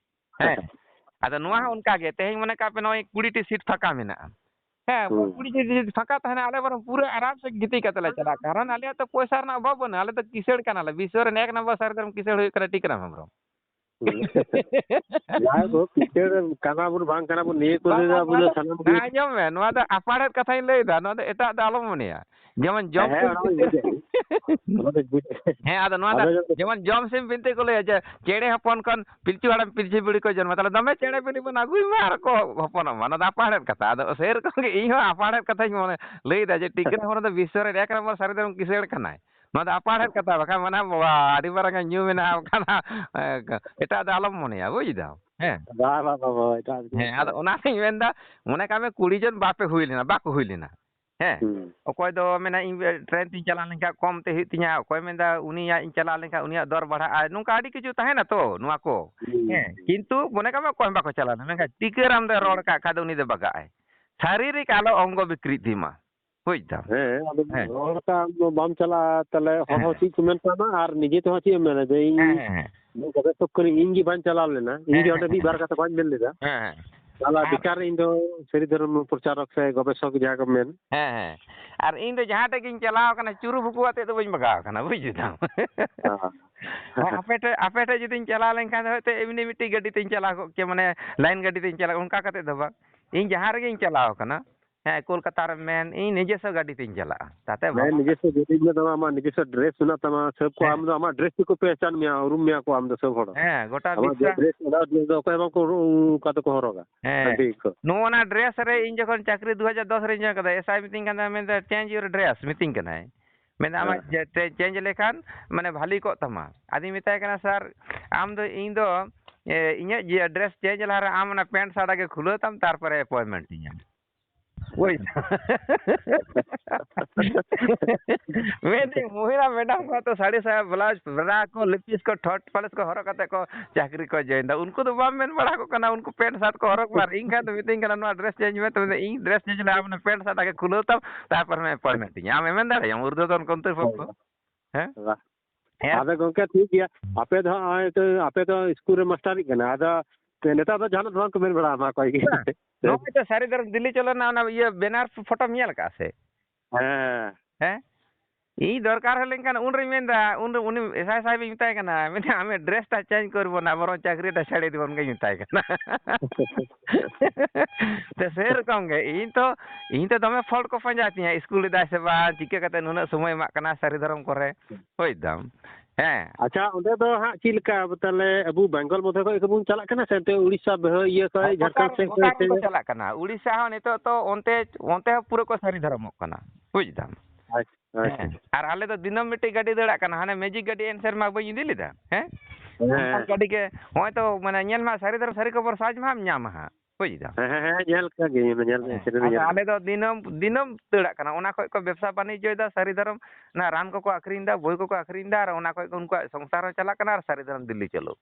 ᱦᱮᱸ᱾ ᱟᱫᱚ ᱱᱚᱣᱟ ᱦᱚᱸ ᱚᱱᱠᱟ ᱜᱮ, ᱛᱮᱦᱮᱧ ᱢᱚᱱᱮ ᱠᱟᱜ ᱯᱮ, ᱱᱚᱜᱼᱚᱭ ᱠᱩᱲᱤ ᱴᱤ ᱥᱤᱴ ᱯᱷᱟᱸᱠᱟ ᱢᱮᱱᱟᱜᱼᱟ᱾ ᱦᱮᱸ, ᱦᱩᱸ᱾ ᱠᱩᱲᱤ ᱴᱤ ᱥᱤᱴ ᱯᱷᱟᱸᱠᱟ ᱛᱟᱦᱮᱱᱟ, ᱟᱞᱮ ᱵᱚᱨᱚᱝ ᱯᱩᱨᱟᱹ ᱟᱨᱟᱢ ᱥᱮ ᱜᱤᱛᱤᱡ ᱠᱟᱛᱮ ᱞᱮ ᱪᱟᱞᱟᱜ, ᱠᱟᱨᱚᱱ ᱟᱞᱮᱭᱟᱜ ᱛᱚ ᱯᱚᱭᱥᱟ ᱨᱮᱱᱟᱜ ᱚᱵᱷᱟᱵ ᱵᱟᱹᱱᱩᱜᱼᱟ, ᱟᱞᱮ ᱫᱚ ᱠᱤᱥᱟᱹᱬ ᱠᱟᱱᱟᱞᱮ, ᱵᱤᱥᱥᱚ ᱨᱮᱱ ᱮᱠ ᱱᱚᱢᱵᱚᱨ ᱥᱟᱨ ᱠᱟᱱᱟ ᱠᱤᱥᱟᱹᱬ ᱦᱩᱭᱩᱜ ᱠᱟᱱᱟ ᱴᱤᱠᱟᱹᱨᱟᱢ ᱦᱮᱢᱵᱨᱚᱢ᱾ ᱦᱩᱸ᱾ ᱡᱟᱦᱟᱸᱭ ᱠᱚ ᱠᱤᱥᱟᱹᱬ ᱠᱟᱱᱟ ᱵᱚᱱ, ᱵᱟᱝ ᱠᱟᱱᱟ ᱵᱚᱱ, ᱱᱤᱭᱟᱹ ᱠᱚ ᱵᱟᱝ, ᱞᱟᱹᱭ ᱫᱟ ᱟᱵᱚ ᱫᱚ ᱱᱚᱣᱟ ᱥᱟᱱᱟᱢ ᱫᱚ ᱜᱮ ᱟᱸᱡᱚᱢ ᱢᱮ, ᱱᱚᱣᱟ ᱫᱚ ᱟᱯᱟᱲᱮᱫ ᱠᱟᱛᱷᱟᱧ ᱞᱟᱹᱭ ᱫᱟ, ᱱᱚᱣᱟ ᱫᱚ ᱮᱴᱟᱜ ᱫᱚ ᱟᱞᱚᱢ ᱢᱚᱱᱮᱭᱟ᱾ ᱡᱮᱢᱚᱱ ᱡᱚᱢ ᱦᱮᱸ, ᱥᱤᱢ ᱚᱱᱟ ᱢᱟᱧ ᱵᱤᱱᱛᱤ-, ᱵᱩᱡᱮᱫ ᱜᱮ᱾ ᱚᱱᱟ ᱢᱟᱧ ᱵᱩᱡᱮᱫ ᱜᱮ᱾ ᱦᱮᱸ, ᱟᱫᱚ ᱱᱚᱣᱟ ᱫᱚ ᱟᱫᱚ ᱡᱮᱢᱚᱱ ᱡᱚᱢ ᱥᱤᱢ ᱵᱤᱱᱛᱤ ᱠᱚ ᱞᱟᱹᱭᱟ ᱡᱮ, "ᱪᱮᱬᱮ ᱦᱚᱯᱚᱱ ᱠᱷᱚᱱ ᱯᱤᱞᱪᱩ ᱦᱟᱲᱟᱢ ᱯᱤᱞᱪᱩ ᱵᱩᱲᱦᱤ ᱠᱚ ᱡᱚᱱᱢᱟ", ᱛᱟᱦᱞᱮ ᱫᱚᱢᱮ ᱪᱮᱬᱮ ᱵᱤᱞᱤ ᱵᱚᱱ ᱟᱹᱜᱩᱭ ᱢᱟ ᱟᱨ ᱠᱚ ᱦᱚᱯᱚᱱᱚᱜ ᱢᱟ᱾ ᱱᱚᱣᱟ ᱫᱚ ᱟᱯᱟᱲᱮᱫ ᱠᱟᱛᱷᱟ᱾ ᱟᱫᱚ ᱥᱮᱨᱚᱠᱚᱢ ᱜᱮ ᱤᱧ ᱦᱚᱸ ᱟᱯᱟᱲᱮᱫ ᱠᱟᱛᱷᱟᱧ ᱢᱚᱱᱮ ᱞᱟᱹᱭ ᱫᱟ ᱡᱮ, ᱴᱤᱠᱟᱹ ᱦᱚᱲ ᱫᱚ ᱵᱤᱥᱥᱚ ᱨᱮ ᱮᱠ ᱱᱚᱢᱵᱚᱨ ᱥᱟᱹᱨᱤ ᱫᱷᱚᱨᱚᱢ ᱠᱤᱥᱟᱹᱬ ᱠᱟᱱᱟᱭ᱾ ᱱᱚᱣᱟ ᱫᱚ ᱟᱯᱟᱲᱮᱫ ᱠᱟᱛᱷᱟ, ᱵᱟᱠᱷᱟᱱ ᱢᱟᱱᱮ ᱵᱟᱵᱟ, ᱟᱹᱰᱤ ᱢᱟᱨᱟᱝ ᱮ ᱧᱩ ᱢᱮᱱᱟᱜᱼᱟ, ᱵᱟᱠᱷᱟᱱ ᱮᱴᱟᱜ ᱫᱚ ᱟᱞᱚᱢ ᱢᱚᱱᱮᱭᱟ, ᱵᱩᱡᱽ ᱫᱟᱢ? ᱦᱮᱸ᱾ ᱵᱟᱝ, ᱵᱟᱝ, ᱵᱟᱝ, ᱵᱟᱝ, ᱮᱴᱟᱜ ᱠᱤᱪᱷᱩ ᱦᱮᱸ, ᱟᱫᱚ ᱵᱟᱝ᱾ ᱚᱱᱟᱛᱤᱧ ᱢᱮᱱᱫᱟ, ᱢᱚᱱᱮ ᱠᱟᱜ ᱢᱮ ᱠᱩᱲᱤ ᱡᱚᱱ ᱵᱟᱯᱮ ᱦᱩᱭ ᱞᱮᱱᱟ, ᱵᱟᱠᱚ ᱦᱩᱭ ᱞᱮᱱᱟ᱾ ᱦᱮᱸ᱾ ᱦᱩᱸ᱾ ᱚᱠᱚᱭ ᱫᱚ ᱢᱮᱱᱟ, "ᱤᱧ ᱴᱨᱮᱱ ᱛᱤᱧ ᱪᱟᱞᱟᱣ ᱞᱮᱱᱠᱷᱟᱱ ᱠᱚᱢ ᱛᱮ ᱦᱩᱭᱩᱜ ᱛᱤᱧᱟ", ᱚᱠᱚᱭ ᱢᱮᱱᱫᱟ, "ᱩᱱᱤᱭᱟᱜ ᱤᱧ ᱪᱟᱞᱟᱣ ᱞᱮᱱᱠᱷᱟᱱ ᱩᱱᱤᱭᱟᱜ ᱫᱚᱨ ᱵᱟᱲᱦᱟᱜᱼᱟ", ᱱᱚᱝᱠᱟ ᱟᱹᱰᱤ ᱠᱤᱪᱷᱩ ᱛᱟᱦᱮᱱᱟ ᱛᱚ, ᱱᱚᱣᱟ ᱠᱚ᱾ ᱦᱩᱸ᱾ ᱦᱮᱸ, ᱠᱤᱱᱛᱩ ᱢᱚᱱᱮ ᱠᱟᱜ ᱢᱮ ᱚᱠᱚᱭ ᱦᱚᱸ ᱵᱟᱠᱚ ᱪᱟᱞᱟᱣ ᱞᱮᱱᱟ, ᱢᱮᱱᱠᱷᱟᱱ ᱴᱤᱠᱟᱹᱨᱟᱢ ᱫᱚᱭ ᱨᱚᱲ ᱠᱟᱜ ᱠᱷᱟᱡ ᱫᱚ ᱩᱱᱤ ᱫᱚ ᱵᱟᱜᱟᱜᱼᱟᱭ᱾ ᱥᱟᱨᱤᱨᱤᱠ ᱟᱞᱚ ᱚᱝᱜᱚ ᱵᱤᱠᱨᱤᱛᱤ ᱢᱟ᱾ ᱵᱩᱡᱽ ᱫᱟᱢ? ᱦᱮᱸ, ᱟᱫᱚ ᱦᱮᱸ᱾ ᱨᱚᱲ ᱠᱟᱜ ᱟᱢ ᱫᱚ ᱵᱟᱢ ᱪᱟᱞᱟᱜᱼᱟ, ᱛᱟᱦᱞᱮ ᱦᱚᱲ ᱦᱮᱸ, ᱦᱚᱸ ᱦᱮᱸ᱾ ᱪᱮᱫ ᱠᱚ ᱢᱮᱱ ᱛᱟᱢᱟ? ᱟᱨ ᱱᱤᱡᱮ ᱛᱮᱦᱚᱸ ᱪᱮᱫ ᱮᱢ ᱢᱮᱱᱟ ᱡᱮ ᱤᱧ ᱦᱮᱸ, ᱦᱮᱸ, ᱦᱮᱸ᱾ ᱱᱩᱭ ᱜᱚᱵᱮᱥᱚᱠ ᱠᱟᱹᱱᱟᱹᱧ, ᱤᱧ ᱜᱮ ᱵᱟᱹᱧ ᱪᱟᱞᱟᱣ ᱞᱮᱱᱟ, ᱤᱧ ᱦᱮᱸ, ᱜᱮ ᱦᱮᱸ, ᱚᱸᱰᱮ ᱢᱤᱫ ᱦᱮᱸ᱾ ᱵᱟᱨ ᱠᱟᱛᱷᱟ ᱵᱟᱹᱧ ᱢᱮᱱ ᱞᱮᱫᱟ᱾ ᱦᱮᱸ, ᱦᱮᱸ᱾ ᱛᱟᱦᱞᱮ ᱟᱨ ᱵᱮᱠᱟᱨ ᱤᱧ ᱫᱚ ᱥᱟᱹᱨᱤ ᱫᱷᱚᱨᱚᱢ ᱯᱨᱚᱪᱟᱨᱚᱠ ᱥᱮ ᱜᱚᱵᱮᱥᱚᱠ ᱡᱟᱦᱟᱸ ᱠᱚ ᱢᱮᱱ᱾ ᱦᱮᱸ, ᱦᱮᱸ᱾ ᱟᱨ ᱤᱧ ᱫᱚ ᱡᱟᱦᱟᱸ ᱴᱷᱮᱡ ᱜᱤᱧ ᱪᱟᱞᱟᱣ ᱠᱟᱱᱟ, ᱪᱩᱨᱩ ᱵᱷᱩᱠᱩ ᱟᱛᱮᱫ ᱫᱚ ᱵᱟᱹᱧ ᱵᱟᱜᱟᱣ ᱠᱟᱱᱟ, ᱵᱩᱡᱽ ᱫᱟᱢ? ᱦᱮᱸ᱾ ᱦᱮᱸ, ᱟᱯᱮ ᱴᱷᱮᱡ, ᱟᱯᱮ ᱴᱷᱮᱡ ᱡᱩᱫᱤᱧ ᱪᱟᱞᱟᱣ ᱞᱮᱱᱠᱷᱟᱱ ᱫᱚ ᱦᱚᱭᱛᱳ ᱮᱢᱱᱤ ᱢᱤᱫᱴᱤᱡ ᱜᱟᱹᱰᱤ ᱛᱤᱧ ᱪᱟᱞᱟᱣ ᱠᱚᱜ ᱠᱮᱭᱟ, ᱢᱟᱱᱮ ᱞᱟᱭᱤᱱ ᱜᱟᱹᱰᱤ ᱛᱤᱧ ᱪᱟᱞᱟᱜ, ᱚᱱᱠᱟ ᱠᱟᱛᱮᱫ ᱫᱚ ᱵᱟᱝ᱾ ᱤᱧ ᱡᱟᱦᱟᱸ ᱨᱮᱜᱤᱧ ᱪᱟᱞᱟᱣ ᱠᱟᱱᱟ, ᱦᱮᱸ, ᱠᱳᱞᱠᱟᱛᱟ ᱨᱮᱢ ᱢᱮᱱ, ᱤᱧ ᱱᱤᱡᱮᱥᱥᱚ ᱜᱟᱹᱰᱤ ᱛᱤᱧ ᱪᱟᱞᱟᱜᱼᱟ᱾ ᱛᱟᱛᱮ ᱦᱮᱸ, ᱵᱟᱵᱟ ᱱᱤᱡᱮᱥᱥᱚ ᱜᱟᱹᱰᱤ ᱢᱮᱱᱟᱜ ᱛᱟᱢᱟ, ᱟᱢᱟᱜ ᱱᱤᱡᱮᱥᱥᱚ dress ᱢᱮᱱᱟᱜ ᱛᱟᱢᱟ, ᱥᱟᱹᱵ ᱠᱚ ᱦᱮᱸ᱾ ᱟᱢ ᱫᱚ ᱟᱢᱟᱜ dress ᱛᱮᱠᱚ ᱯᱮᱦᱪᱟᱱ ᱢᱮᱭᱟ, ᱩᱨᱩᱢ ᱢᱮᱭᱟ ᱠᱚ ᱟᱢ ᱫᱚ ᱥᱟᱹᱵ ᱦᱚᱲ᱾ ᱦᱮᱸ, ᱜᱚᱴᱟ ᱟᱢᱟᱜ ᱡᱮ ᱵᱤᱥᱥᱚ dress, ᱚᱱᱟ dress ᱫᱚ ᱚᱠᱚᱭ ᱦᱚᱸ ᱵᱟᱝᱠᱚ ᱩᱨᱩ-, ᱚᱱᱠᱟ ᱫᱚᱠᱚ ᱦᱚᱨᱚᱜᱟ᱾ ᱦᱮᱸ᱾ ᱦᱟᱺᱰᱤ ᱠᱚ᱾ ᱱᱚᱜᱼᱚ ᱱᱟ dress ᱨᱮ ᱤᱧ ᱡᱚᱠᱷᱚᱱ ᱪᱟᱹᱠᱨᱤ ᱫᱩ ᱦᱟᱡᱟᱨ ᱫᱚᱥ ᱨᱮᱧ join ᱠᱟᱫᱟ, SI ᱢᱤᱛᱟᱹᱧ ᱠᱟᱱ ᱛᱟᱦᱮᱸᱫ, ᱢᱮᱱᱫᱟ, "Change your dress", ᱢᱤᱛᱟᱹᱧ ᱠᱟᱱᱟᱭ᱾ ᱢᱮᱱᱫᱟ, "ᱟᱢᱟᱜ ᱦᱮᱸ᱾ ᱡᱮ, ᱪᱮ-, change ᱞᱮᱠᱷᱟᱱ ᱢᱟᱱᱮ ᱵᱷᱟᱞᱤ ᱠᱚᱜ ᱛᱟᱢᱟ᱾" ᱟᱫᱚᱧ ᱢᱮᱛᱟᱭ ᱠᱟᱱᱟ, "ᱥᱟᱨ, ᱟᱢ ᱫᱚ, ᱤᱧ ᱫᱚ, ᱮ, ᱤᱧᱟᱹᱜ ᱡᱮ dress change ᱞᱟᱦᱟᱨᱮ ᱟᱢ ᱚᱱᱟ pant shirt ᱟᱜᱮ ᱠᱷᱩᱞᱟᱹᱣ ᱛᱟᱢ, ᱛᱟᱨᱯᱚᱨᱮ appointment ᱤᱧ ᱧᱟᱢᱟ᱾" ᱵᱩᱡᱽ ᱫᱟᱢ? ᱢᱮᱱᱫᱟᱹᱧ, ᱢᱚᱦᱤᱞᱟ ᱢᱮᱰᱟᱢ ᱠᱚ ᱛᱚ ᱥᱟᱹᱲᱤ ᱥᱟᱭᱟ, ᱵᱞᱟᱣᱩᱡᱽ, ᱵᱨᱟ ᱠᱚ, ᱞᱤᱯᱤᱥ ᱠᱚ, ᱴᱷᱚᱴ ᱯᱟᱞᱮᱥ ᱠᱚ ᱦᱚᱨᱚᱜ ᱠᱟᱛᱮ ᱠᱚ ᱪᱟᱹᱠᱨᱤ ᱠᱚ ᱡᱚᱭᱮᱱ ᱫᱟ᱾ ᱩᱱᱠᱩ ᱫᱚ ᱵᱟᱢ ᱢᱮᱱ ᱵᱟᱲᱟ ᱟᱠᱚ ᱠᱟᱱᱟ, ᱩᱱᱠᱩ ᱯᱮᱱᱴ ᱥᱟᱨᱴ ᱠᱚ ᱦᱚᱨᱚᱜ ᱢᱟ᱾ ᱟᱨ ᱤᱧ ᱠᱷᱟᱱ ᱫᱚ ᱢᱤᱛᱟᱹᱧ ᱠᱟᱱᱟ, "ᱱᱚᱣᱟ ᱰᱨᱮᱥ ᱪᱮᱧᱡᱽ ᱢᱮ." ᱛᱚ ᱢᱮᱱᱫᱟ, "ᱤᱧ ᱰᱨᱮᱥ ᱪᱮᱧᱡᱽ ᱞᱟᱦᱟ ᱢᱟᱱᱮ ᱯᱮᱱᱴ ᱥᱟᱨᱴ ᱟᱜᱮ ᱠᱷᱩᱞᱟᱹᱣ ᱛᱟᱢ, ᱛᱟᱨᱯᱚᱨ ᱦᱟᱸᱜ ᱮᱯᱚᱭᱮᱱᱴᱢᱮᱱᱴ ᱤᱧ᱾ ᱟᱢ ᱮᱢ ᱢᱮᱱ ᱫᱟᱲᱮᱭᱟᱜᱼᱟᱢ ᱩᱨᱫᱷᱚᱛᱚᱱ ᱠᱚᱱᱛᱨᱤᱯᱚᱠᱠᱷᱚ?" ᱦᱮᱸ? ᱵᱟᱦ᱾ ᱦᱮᱸ᱾ ᱟᱫᱚ ᱜᱚᱢᱠᱮ, ᱴᱷᱤᱠ ᱜᱮᱭᱟ, ᱟᱯᱮ ᱫᱚ ᱦᱟᱸᱜ ᱱᱚᱜᱼᱚᱭ ᱛᱚ, ᱟᱯᱮ ᱫᱚ ᱥᱠᱩᱞ ᱨᱮ ᱢᱟᱥᱴᱟᱨᱤᱡ ᱠᱟᱱᱟ, ᱟᱫᱚ ᱱᱮᱛᱟᱨ ᱫᱚ ᱡᱟᱦᱟᱱᱟᱜ ᱫᱚ ᱵᱟᱝ ᱠᱚ ᱢᱮᱱ ᱵᱟᱲᱟ ᱟᱢᱟ ᱚᱠᱚᱭ ᱜᱮ? ᱵᱟᱝ᱾ ᱱᱚᱜᱼᱚᱭ ᱛᱚ ᱥᱟᱹᱨᱤ ᱫᱷᱚᱨᱚᱢ ᱫᱤᱞᱞᱤ ᱪᱚᱞᱚ ᱨᱮᱱᱟᱜ ᱚᱱᱟ ᱤᱭᱟᱹ ᱵᱮᱱᱟᱨ ᱯᱷᱳᱴᱳᱢ ᱧᱮᱞ ᱟᱠᱟᱫᱼᱟ ᱥᱮ? ᱦᱮᱸ᱾ ᱦᱮᱸ? ᱤᱧ ᱫᱚᱨᱠᱟᱨ ᱦᱩᱭ ᱞᱮᱱᱠᱷᱟᱱ ᱩᱱᱨᱮᱧ ᱢᱮᱱᱫᱟ, ᱩᱱᱨᱮ ᱩᱱᱤ ᱮᱥ ᱟᱭ ᱥᱟᱦᱮᱵᱽ ᱤᱧ ᱢᱮᱛᱟᱭ ᱠᱟᱱᱟ, ᱢᱮᱱᱫᱟ, "ᱟᱢᱮ ᱰᱨᱮᱥ ᱴᱟ ᱪᱮᱧᱡᱽ ᱠᱚᱨᱵᱚ ᱱᱟ, ᱵᱚᱨᱚᱝ ᱪᱟᱹᱠᱨᱤ ᱴᱟ ᱪᱷᱟᱹᱲᱮ ᱫᱤᱵᱚᱱ" ᱜᱮᱧ ᱢᱮᱛᱟᱭ ᱠᱟᱱᱟ᱾ ᱛᱚ ᱥᱮᱨᱚᱠᱚᱢ ᱜᱮ ᱤᱧ ᱛᱚ, ᱤᱧ ᱛᱚ ᱫᱚᱢᱮ ᱯᱷᱚᱞᱴ ᱠᱚ ᱯᱟᱸᱡᱟᱭ ᱛᱤᱧᱟ, ᱥᱠᱩᱞ ᱮᱫᱟᱭ ᱥᱮ ᱵᱟᱝ, ᱪᱤᱠᱟᱹ ᱠᱟᱛᱮ ᱱᱩᱱᱟᱹᱜ ᱥᱚᱢᱚᱭ ᱮᱢᱟᱜ ᱠᱟᱱᱟ ᱥᱟᱹᱨᱤ ᱫᱷᱚᱨᱚᱢ ᱠᱚᱨᱮ, ᱵᱩᱡᱽ ᱫᱟᱢ? ᱦᱮᱸ᱾ ᱟᱪᱪᱷᱟ, ᱚᱸᱰᱮ ᱫᱚ ᱦᱟᱸᱜ ᱪᱮᱫ ᱞᱮᱠᱟ, ᱛᱟᱦᱞᱮ ᱟᱵᱚ ᱵᱮᱝᱜᱚᱞ ᱢᱚᱫᱽᱫᱷᱮ ᱠᱷᱚᱱ ᱜᱮᱵᱚᱱ ᱪᱟᱞᱟᱜ ᱠᱟᱱᱟ ᱥᱮ ᱚᱱᱛᱮ ᱩᱲᱤᱥᱥᱟ, ᱵᱤᱦᱟᱨ, ᱤᱭᱟᱹ ᱠᱷᱚᱱ, ᱟᱨ ᱜᱚᱴᱟ, ᱡᱷᱟᱲᱠᱷᱚᱸᱰ ᱥᱮᱫ ᱜᱚᱴᱟ ᱠᱷᱚᱱ ᱥᱮ? ᱜᱮᱠᱚ ᱪᱟᱞᱟᱜ ᱠᱟᱱᱟ᱾ ᱩᱲᱤᱥᱥᱟ ᱦᱚᱸ ᱱᱤᱛᱚᱜ ᱛᱚ ᱚᱱᱛᱮ, ᱚᱱᱛᱮ ᱦᱚᱸ ᱯᱩᱨᱟᱹ ᱠᱚ ᱥᱟᱹᱨᱤ ᱫᱷᱚᱨᱚᱢᱚᱜ ᱠᱟᱱᱟ, ᱵᱩᱡᱽ ᱫᱟᱢ? ᱟᱪᱪᱷᱟ, ᱟᱪᱪᱷᱟ᱾ ᱦᱮᱸ, ᱟᱨ ᱟᱞᱮ ᱫᱚ ᱫᱤᱱᱟᱹᱢ ᱢᱤᱫᱴᱤᱡ ᱜᱟᱹᱰᱤ ᱫᱟᱹᱲᱟᱜ ᱠᱟᱱᱟ, ᱦᱟᱱᱮ ᱢᱮᱡᱤᱠ ᱜᱟᱹᱰᱤ ᱮᱱ ᱥᱮᱨᱢᱟ ᱵᱟᱹᱧ ᱤᱫᱤ ᱞᱮᱫᱟ, ᱦᱮᱸ? ᱦᱮᱸ᱾ ᱚᱱᱠᱟᱱ ᱜᱟᱹᱰᱤ ᱜᱮ, ᱱᱚᱜᱼᱚᱭ ᱛᱚ, ᱢᱟᱱᱮ, ᱧᱮᱞ ᱢᱟ, ᱥᱟᱹᱨᱤ ᱫᱷᱚᱨᱚᱢ ᱥᱟᱹᱨᱤ ᱠᱷᱚᱵᱚᱨ ᱥᱟᱡᱽ ᱢᱟᱢ ᱧᱟᱢᱟ ᱦᱟᱸᱜ, ᱵᱩᱡᱽ ᱫᱟᱢ? ᱦᱮᱸ, ᱦᱮᱸ, ᱦᱮᱸ, ᱧᱮᱞ ᱠᱟᱜ ᱜᱤᱭᱟᱹᱧ, ᱧᱮᱞ, ᱦᱮᱸ, ᱥᱮᱨᱮᱧ ᱟᱫᱚ ᱧᱮᱞ ᱟᱞᱮ ᱠᱟᱜ᱾ ᱫᱚ ᱫᱤᱱᱟᱹᱢ, ᱫᱤᱱᱟᱹᱢ ᱫᱟᱹᱲᱟᱜ ᱠᱟᱱᱟ, ᱚᱱᱟ ᱠᱷᱚᱡ ᱠᱚ ᱵᱮᱵᱽᱥᱟ ᱵᱟᱱᱤᱡᱽᱡᱚᱭᱮᱫᱟ, ᱥᱟᱹᱨᱤ ᱫᱷᱚᱨᱚᱢ, ᱚᱱᱟ ᱨᱟᱱ ᱠᱚᱠᱚ ᱟᱹᱠᱷᱨᱤᱧ ᱮᱫᱟ, ᱵᱳᱭ ᱠᱚᱠᱚ ᱟᱹᱠᱷᱨᱤᱧ ᱮᱫᱟ, ᱟᱨ ᱚᱱᱟ ᱠᱷᱚᱡ ᱜᱮ ᱩᱱᱠᱩᱣᱟᱜ ᱥᱚᱝᱥᱟᱨ ᱦᱚᱸ ᱪᱟᱞᱟᱜ ᱠᱟᱱᱟ, ᱟᱨ ᱥᱟᱹᱨᱤ ᱫᱷᱚᱨᱚᱢ ᱫᱤᱞᱞᱤ ᱪᱟᱹᱞᱩ᱾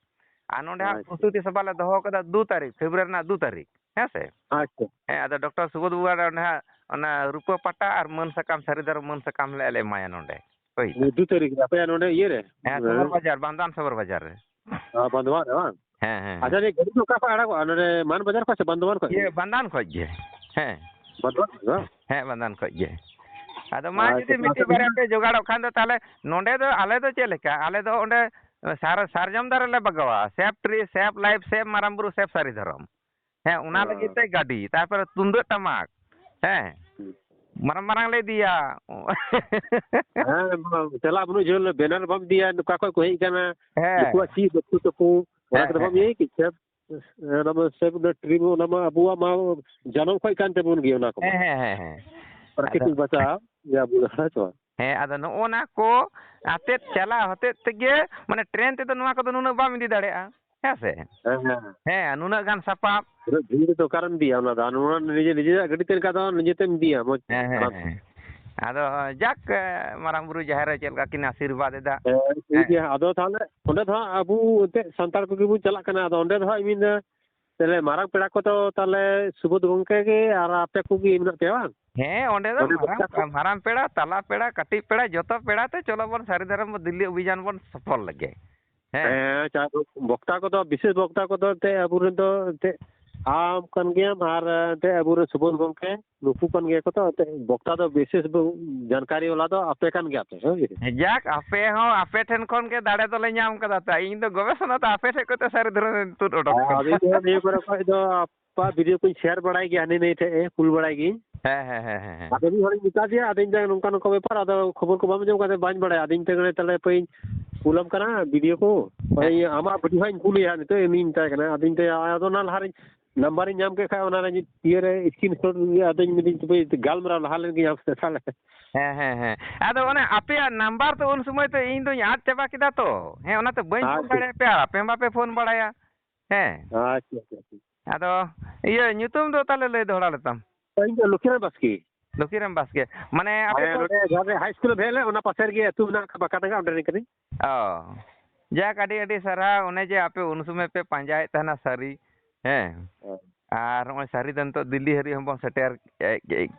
ᱟᱨ ᱱᱚᱰᱮ ᱦᱟᱸᱜ ᱟᱪᱪᱷᱟ᱾ ᱯᱨᱚᱥᱛᱩᱛᱤ ᱥᱚᱵᱷᱟ ᱞᱮ ᱫᱚᱦᱚ ᱠᱟᱫᱟ ᱫᱩ ᱛᱟᱹᱨᱤᱠᱷ, ᱯᱷᱮᱵᱽᱨᱩᱣᱟᱨᱤ ᱨᱮᱱᱟᱜ ᱫᱩ ᱛᱟᱹᱨᱤᱠᱷ, ᱦᱮᱸ ᱥᱮ? ᱟᱪᱪᱷᱟ᱾ ᱦᱮᱸ, ᱟᱫᱚ ᱰᱚᱠᱴᱚᱨ ᱥᱩᱵᱳᱫᱷ ᱵᱟᱵᱩᱣᱟᱜ ᱚᱸᱰᱮ ᱦᱟᱸᱜ ᱚᱱᱟ ᱨᱩᱯᱟᱹ ᱯᱟᱴᱟ ᱟᱨ ᱢᱟᱹᱱ ᱥᱟᱠᱟᱢ, ᱥᱟᱹᱨᱤ ᱫᱷᱚᱨᱚᱢ ᱢᱟᱹᱱ ᱥᱟᱠᱟᱢ ᱞᱮ, ᱞᱮ ᱮᱢᱟᱭᱟ ᱱᱚᱰᱮ᱾ ᱦᱳᱭ᱾ ᱱᱤᱭᱟᱹ ᱫᱩ ᱛᱟᱹᱨᱤᱠᱷ ᱨᱮ ᱟᱯᱮᱭᱟᱜ ᱱᱚᱰᱮ ᱤᱭᱟᱹ ᱨᱮ? ᱦᱮᱸ, ᱥᱚᱵᱚᱨ ᱵᱟᱡᱟᱨ, ᱵᱟᱱᱫᱷᱣᱟᱱ ᱥᱚᱵᱚᱨ ᱵᱟᱡᱟᱨ ᱨᱮ᱾ ᱚ, ᱵᱟᱱᱫᱷᱣᱟᱱ ᱨᱮ ᱵᱟᱝ? ᱦᱮᱸ, ᱦᱮᱸ, ᱟᱪᱪᱷᱟ, ᱦᱮᱸ᱾ ᱱᱤᱭᱟᱹ ᱜᱟᱹᱰᱤ ᱫᱚ ᱚᱠᱟ ᱠᱷᱚᱡ ᱟᱲᱟᱜᱚᱜᱼᱟ? ᱱᱚᱰᱮ ᱢᱟᱱ ᱵᱟᱡᱟᱨ ᱠᱷᱚᱡ ᱥᱮ ᱵᱟᱱᱫᱷᱣᱟᱱ ᱠᱷᱚᱡ ᱜᱮ? ᱤᱭᱟᱹ, ᱵᱟᱱᱫᱷᱣᱟᱱ ᱠᱷᱚᱡ ᱜᱮ᱾ ᱦᱮᱸ᱾ ᱵᱟᱱᱫᱷᱣᱟᱱ ᱠᱷᱚᱡ ᱵᱟᱝ? ᱦᱮᱸ, ᱵᱟᱱᱫᱷᱣᱟᱱ ᱠᱷᱚᱡ ᱜᱮ᱾ ᱟᱫᱚ ᱢᱟ ᱟᱪᱪᱷᱟ, ᱡᱩᱫᱤ ᱛᱚ ᱢᱤᱫᱴᱤᱡ ᱟᱯᱮ ᱵᱟᱨᱭᱟ ᱯᱮ ᱡᱚᱜᱟᱲᱚᱜ ᱠᱷᱟᱱ ᱫᱚ ᱛᱟᱦᱞᱮ ᱱᱚᱰᱮ ᱫᱚ ᱟᱞᱮ ᱫᱚ ᱪᱮᱫ ᱞᱮᱠᱟ? ᱟᱞᱮ ᱫᱚ ᱚᱸᱰᱮ ᱥᱟᱨ-, ᱥᱟᱨᱡᱚᱢ ᱫᱟᱨᱮ ᱞᱮ ᱵᱟᱜᱟᱣᱟ, ᱥᱮᱵᱽ ᱴᱨᱤ, ᱥᱮᱵᱽ ᱞᱟᱭᱤᱯᱷ, ᱥᱮᱵᱽ ᱢᱟᱨᱟᱝ ᱵᱩᱨᱩ, ᱥᱮᱵᱽ ᱥᱟᱹᱨᱤ ᱫᱷᱚᱨᱚᱢ᱾ ᱦᱮᱸ, ᱚᱱᱟ ᱚ᱾ ᱞᱟᱹᱜᱤᱫ ᱛᱮ ᱜᱟᱹᱰᱤ, ᱛᱟᱨᱯᱚᱨᱮ ᱛᱩᱢᱫᱟᱹᱜ ᱴᱟᱢᱟᱠ, ᱦᱮᱸ, ᱦᱩᱸ᱾ ᱢᱟᱨᱟᱝ ᱢᱟᱨᱟᱝ ᱞᱮ ᱤᱫᱤᱭᱟ᱾ ᱦᱮᱸ, ᱵᱟᱝ, ᱪᱟᱞᱟᱜ ᱵᱟᱹᱱᱩᱜ ᱡᱷᱟᱹᱞ, ᱵᱮᱱᱟᱨ ᱵᱟᱢ ᱤᱫᱤᱭᱟ, ᱚᱠᱟ ᱠᱷᱚᱡ ᱠᱚ ᱦᱮᱡ ᱟᱠᱟᱱᱟ, ᱦᱮᱸ᱾ ᱱᱩᱠᱩᱣᱟᱜ ᱪᱮᱫ ᱫᱚᱠᱛᱚ ᱛᱟᱠᱚ, ᱚᱱᱟ ᱦᱮᱸ, ᱠᱚᱫᱚ ᱦᱮᱸ, ᱵᱟᱢ ᱦᱮᱸ᱾ ᱤᱭᱟᱹᱭ ᱠᱮᱫ ᱥᱮ? ᱚᱱᱟ ᱢᱟ ᱥᱮ ᱚᱱᱟ ᱴᱨᱤ ᱢᱟ, ᱚᱱᱟ ᱢᱟ ᱟᱵᱚᱣᱟᱜ ᱢᱟ ᱡᱟᱱᱟᱢ ᱠᱷᱚᱡ ᱠᱟᱱ ᱛᱟᱵᱚᱱ ᱜᱮᱭᱟ ᱚᱱᱟ ᱠᱚᱢᱟ᱾ ᱦᱮᱸ, ᱦᱮᱸ, ᱦᱮᱸ, ᱦᱮᱸ᱾ ᱯᱨᱟᱠᱨᱤᱛᱤᱠ ᱟᱫᱚ, ᱵᱟᱪᱟ, ᱡᱟ ᱵᱚᱞᱮ, ᱦᱮᱸ ᱥᱮ ᱵᱟᱝ? ᱦᱮᱸ, ᱟᱫᱚ ᱱᱚᱜᱼᱚ ᱱᱟ ᱠᱚ ᱟᱛᱮᱫ ᱪᱟᱞᱟᱣ ᱦᱚᱛᱮᱫ ᱛᱮᱜᱮ, ᱢᱟᱱᱮ, ᱴᱨᱮᱱ ᱛᱮᱫᱚ ᱱᱚᱣᱟ ᱠᱚᱫᱚ ᱱᱩᱱᱟᱹᱜ ᱵᱟᱢ ᱤᱫᱤ ᱫᱟᱲᱮᱭᱟᱜᱼᱟ᱾ ᱦᱮᱸ ᱥᱮ? ᱦᱮᱸ, ᱦᱮᱸ᱾ ᱦᱮᱸ, ᱱᱩᱱᱟᱹᱜ ᱜᱟᱱ ᱥᱟᱯᱟᱵ᱾ ᱩᱱᱟᱹᱜ ᱵᱷᱤᱲ ᱨᱮᱫᱚ ᱚᱠᱟᱨᱮᱢ ᱤᱫᱤᱭᱟ ᱚᱱᱟ ᱫᱚ? ᱟᱨ ᱱᱚᱣᱟ ᱱᱤᱡᱮ, ᱱᱤᱡᱮᱨᱟᱜ ᱜᱟᱹᱰᱤ ᱛᱮ ᱮᱱᱠᱷᱟᱱ ᱫᱚ ᱱᱤᱡᱮ ᱛᱮᱢ ᱤᱫᱤᱭᱟ, ᱢᱚᱡᱽ ᱦᱮᱸ, ᱦᱮᱸ, ᱟᱨᱟᱢ ᱛᱮ᱾ ᱦᱮᱸ᱾ ᱟᱫᱚ ᱡᱟᱠ, ᱢᱟᱨᱟᱝ ᱵᱩᱨᱩ ᱡᱟᱦᱮᱨ ᱨᱮ ᱪᱮᱫ ᱞᱮᱠᱟ ᱠᱤᱱ ᱟᱥᱤᱨᱵᱟᱫ ᱮᱫᱟ᱾ ᱦᱮᱸ, ᱴᱷᱤᱠ ᱦᱮᱸ᱾ ᱜᱮᱭᱟ᱾ ᱟᱫᱚ ᱛᱟᱦᱚᱞᱮ ᱚᱸᱰᱮ ᱫᱚ ᱦᱟᱸᱜ ᱟᱵᱚ ᱮᱱᱛᱮᱫ ᱥᱟᱱᱛᱟᱲ ᱠᱚᱜᱮ ᱵᱚᱱ ᱪᱟᱞᱟᱜ ᱠᱟᱱᱟ᱾ ᱟᱫᱚ ᱚᱸᱰᱮ ᱫᱚ ᱦᱟᱸᱜ ᱤᱧ ᱢᱮᱱᱫᱟ, ᱛᱟᱦᱚᱞᱮ ᱢᱟᱨᱟᱝ ᱯᱮᱲᱟ ᱠᱚᱫᱚ ᱛᱟᱦᱚᱞᱮ ᱥᱩᱵᱳᱫᱷ ᱜᱚᱢᱠᱮ ᱜᱮ ᱟᱨ ᱟᱯᱮ ᱠᱚᱜᱮ ᱢᱮᱱᱟᱜ ᱯᱮᱭᱟ ᱵᱟᱝ? ᱦᱮᱸ, ᱚᱸᱰᱮ ᱫᱚ ᱚᱸᱰᱮ ᱢᱟᱨᱟᱝ, ᱵᱚᱠᱛᱟ ᱠᱚ? ᱢᱟᱨᱟᱝ ᱯᱮᱲᱟ, ᱛᱟᱞᱟ ᱯᱮᱲᱟ, ᱠᱟᱹᱴᱤᱡ ᱯᱮᱲᱟ, ᱡᱚᱛᱚ ᱯᱮᱲᱟ ᱛᱮ ᱪᱚᱞᱚ ᱵᱚᱱ ᱥᱟᱹᱨᱤ ᱫᱷᱚᱨᱚᱢ ᱫᱤᱞᱞᱤ ᱚᱵᱷᱤᱡᱟᱱ ᱵᱚᱱ ᱥᱚᱯᱷᱚᱞ ᱞᱮᱜᱮ᱾ ᱦᱮᱸ᱾ ᱦᱮᱸ, ᱪᱟ-, ᱵᱚᱠᱛᱟ ᱠᱚᱫᱚ, ᱵᱤᱥᱮᱥ ᱵᱚᱠᱛᱟ ᱠᱚᱫᱚ ᱮᱱᱛᱮᱫ ᱟᱵᱚᱨᱮᱱ ᱫᱚ ᱮᱱᱛᱮᱫ ᱟᱢ ᱠᱟᱱ ᱜᱮᱭᱟᱢ ᱟᱨ ᱮᱱᱛᱮᱫ ᱟᱵᱚᱨᱮᱱ ᱥᱩᱵᱳᱫᱷ ᱜᱚᱢᱠᱮ, ᱱᱩᱠᱩ ᱠᱟᱱ ᱜᱮᱭᱟ ᱠᱚ ᱛᱚ᱾ ᱮᱱᱛᱮᱫ ᱵᱚᱠᱛᱟ ᱫᱚ ᱵᱤᱥᱮᱥ ᱵᱚ-, ᱡᱟᱱᱠᱟᱨᱤ ᱵᱟᱞᱟ ᱫᱚ ᱟᱯᱮ ᱠᱟᱱ ᱜᱮᱭᱟᱯᱮ, ᱦᱳᱭ᱾ ᱡᱟᱠ, ᱟᱯᱮ ᱦᱚᱸ ᱟᱯᱮ ᱴᱷᱮᱱ ᱠᱷᱚᱱ ᱜᱮ ᱫᱟᱲᱮ ᱫᱚᱞᱮ ᱧᱟᱢ ᱠᱟᱫᱟ ᱛᱚ᱾ ᱤᱧ ᱫᱚ ᱜᱚᱵᱮᱥᱚᱱᱟ ᱫᱚ ᱟᱯᱮ ᱴᱷᱮᱱ ᱠᱚᱛᱮ ᱥᱟᱹᱨᱤ ᱫᱷᱚᱨᱚᱢ ᱛᱩᱫ ᱚᱰᱚᱠ ᱦᱮᱸ, ᱠᱟᱱᱟ᱾ ᱟᱹᱞᱤᱧ ᱦᱚᱸ ᱱᱤᱭᱟᱹ ᱠᱚᱨᱮ ᱠᱷᱚᱡ ᱫᱚ ᱟᱯᱟ ᱵᱷᱤᱰᱤᱭᱳ ᱠᱚᱧ ᱥᱮᱭᱟᱨ ᱵᱟᱲᱟᱭ ᱜᱮᱭᱟ, ᱦᱟᱹᱱᱤ ᱱᱟᱹᱭ ᱴᱷᱮᱡ ᱮ ᱠᱩᱞ ᱵᱟᱲᱟᱭ ᱜᱤᱭᱟᱹᱧ᱾ ᱦᱮᱸ, ᱦᱮᱸ, ᱦᱮᱸ, ᱦᱮᱸ, ᱦᱮᱸ᱾ ᱟᱫᱚ ᱢᱤᱫ ᱦᱚᱲᱤᱧ ᱢᱮᱛᱟ ᱫᱮᱭᱟ, ᱟᱫᱚᱧ ᱢᱮᱛᱟᱭᱟ, "ᱱᱚᱝᱠᱟ ᱱᱚᱝᱠᱟ ᱵᱮᱯᱟᱨ, ᱟᱫᱚ ᱠᱷᱚᱵᱚᱨ ᱠᱚ ᱵᱟᱢ ᱟᱸᱡᱚᱢ ᱠᱟᱫᱟ?" "ᱵᱟᱹᱧ ᱵᱟᱲᱟᱭᱟ᱾" ᱟᱫᱚᱧ ᱢᱮᱛᱟᱭ ᱠᱟᱱᱟ, "ᱛᱟᱦᱞᱮ ᱦᱟᱯᱮᱧ ᱠᱩᱞᱟᱢ ᱠᱟᱱᱟ ᱵᱷᱤᱰᱤᱭᱳ ᱠᱚ, ᱦᱮᱸ᱾ ᱳᱭ ᱟᱢᱟᱜ ᱵᱷᱤᱰᱤᱭᱳ ᱦᱟᱸᱜ ᱤᱧ ᱠᱩᱞᱮᱭᱟ ᱦᱟᱸᱜ ᱱᱤᱛᱚᱜ," ᱩᱱᱤᱧ ᱢᱮᱛᱟᱭ ᱠᱟᱱᱟ᱾ ᱟᱫᱚᱧ ᱢᱮᱛᱟᱭᱟ, ᱟᱫᱚ ᱚᱱᱟ ᱞᱟᱦᱟᱨᱮᱧ ᱱᱟᱢᱵᱟᱨᱤᱧ ᱧᱟᱢ ᱠᱮᱫ ᱠᱷᱟᱡ, ᱚᱱᱟ ᱨᱮ ᱤᱭᱟᱹᱨᱮ ᱥᱠᱨᱤᱱ ᱥᱚᱴ ᱟᱫᱚᱧ ᱢᱮᱛᱟᱹᱧ, ᱛᱚᱵᱮ ᱜᱟᱞᱢᱟᱨᱟᱣ ᱞᱟᱦᱟ ᱞᱮᱱ ᱜᱤᱧ ᱟᱢ ᱥᱟᱛᱮ ᱛᱟᱦᱞᱮ᱾ ᱦᱮᱸ, ᱦᱮᱸ, ᱦᱮᱸ᱾ ᱟᱫᱚ ᱚᱱᱮ ᱟᱯᱮᱭᱟᱜ ᱱᱟᱢᱵᱟᱨ ᱛᱚ ᱩᱱ ᱥᱚᱢᱚᱭ ᱛᱚ ᱤᱧ ᱫᱚᱧ ᱟᱫ ᱪᱟᱵᱟ ᱠᱮᱫᱟ ᱛᱚ᱾ ᱦᱮᱸ, ᱚᱱᱟᱛᱮ ᱵᱟᱹᱧ ᱯᱷᱳᱱ ᱟᱪᱪᱷᱟ᱾ ᱫᱟᱲᱮᱭᱟᱜ ᱯᱮᱭᱟ, ᱟᱯᱮ ᱦᱚᱸ ᱵᱟᱯᱮ ᱯᱷᱳᱱ ᱵᱟᱲᱟᱭᱟ᱾ ᱦᱮᱸ᱾ ᱟᱪᱪᱷᱟ, ᱟᱪᱪᱷᱟ, ᱟᱪᱪᱷᱟ᱾ ᱟᱫᱚ ᱤᱭᱟᱹ ᱧᱩᱛᱩᱢ ᱫᱚ ᱛᱟᱦᱞᱮ ᱞᱟᱹᱭ ᱫᱚᱦᱲᱟ ᱞᱮᱛᱟᱢ᱾ ᱤᱧ ᱫᱚ ᱞᱚᱠᱠᱷᱤᱨᱟᱢ ᱵᱟᱥᱠᱮ᱾ ᱞᱚᱠᱠᱷᱤᱨᱟᱢ ᱵᱟᱥᱠᱮ᱾ ᱢᱟᱱᱮ ᱟᱯᱮ ᱦᱮᱸ, ᱫᱚ ᱱᱚᱰᱮ ᱡᱟᱦᱟᱸ ᱨᱮ ᱦᱟᱭ ᱥᱠᱩᱞ ᱮᱢ ᱦᱮᱡ ᱞᱮᱱ, ᱚᱱᱟ ᱯᱟᱥᱮ ᱨᱮᱜᱮ ᱟᱹᱛᱩ ᱢᱮᱱᱟᱜ ᱟᱠᱟᱫ, ᱵᱟᱠᱟᱴᱟᱸᱜᱟ, ᱚᱸᱰᱮ ᱨᱮᱱ ᱠᱟᱹᱱᱟᱹᱧ᱾ ᱚ᱾ ᱡᱟᱠ, ᱟᱹᱰᱤ ᱟᱹᱰᱤ ᱥᱟᱨᱦᱟᱣ᱾ ᱚᱱᱮ ᱡᱮ ᱟᱯᱮ ᱩᱱ ᱥᱚᱢᱚᱭ ᱯᱮ ᱯᱟᱸᱡᱟᱭᱮᱫ ᱛᱟᱦᱮᱱᱟ ᱥᱟᱹᱨᱤ, ᱦᱮᱸ᱾ ᱦᱮᱸ᱾ ᱟᱨ ᱱᱚᱜᱼᱚᱭ ᱥᱟᱹᱨᱤ ᱫᱚ ᱱᱤᱛᱚᱜ ᱫᱤᱞᱞᱤ ᱦᱟᱹᱨᱤᱡ ᱦᱚᱸᱵᱚᱱ ᱥᱮᱴᱮᱨ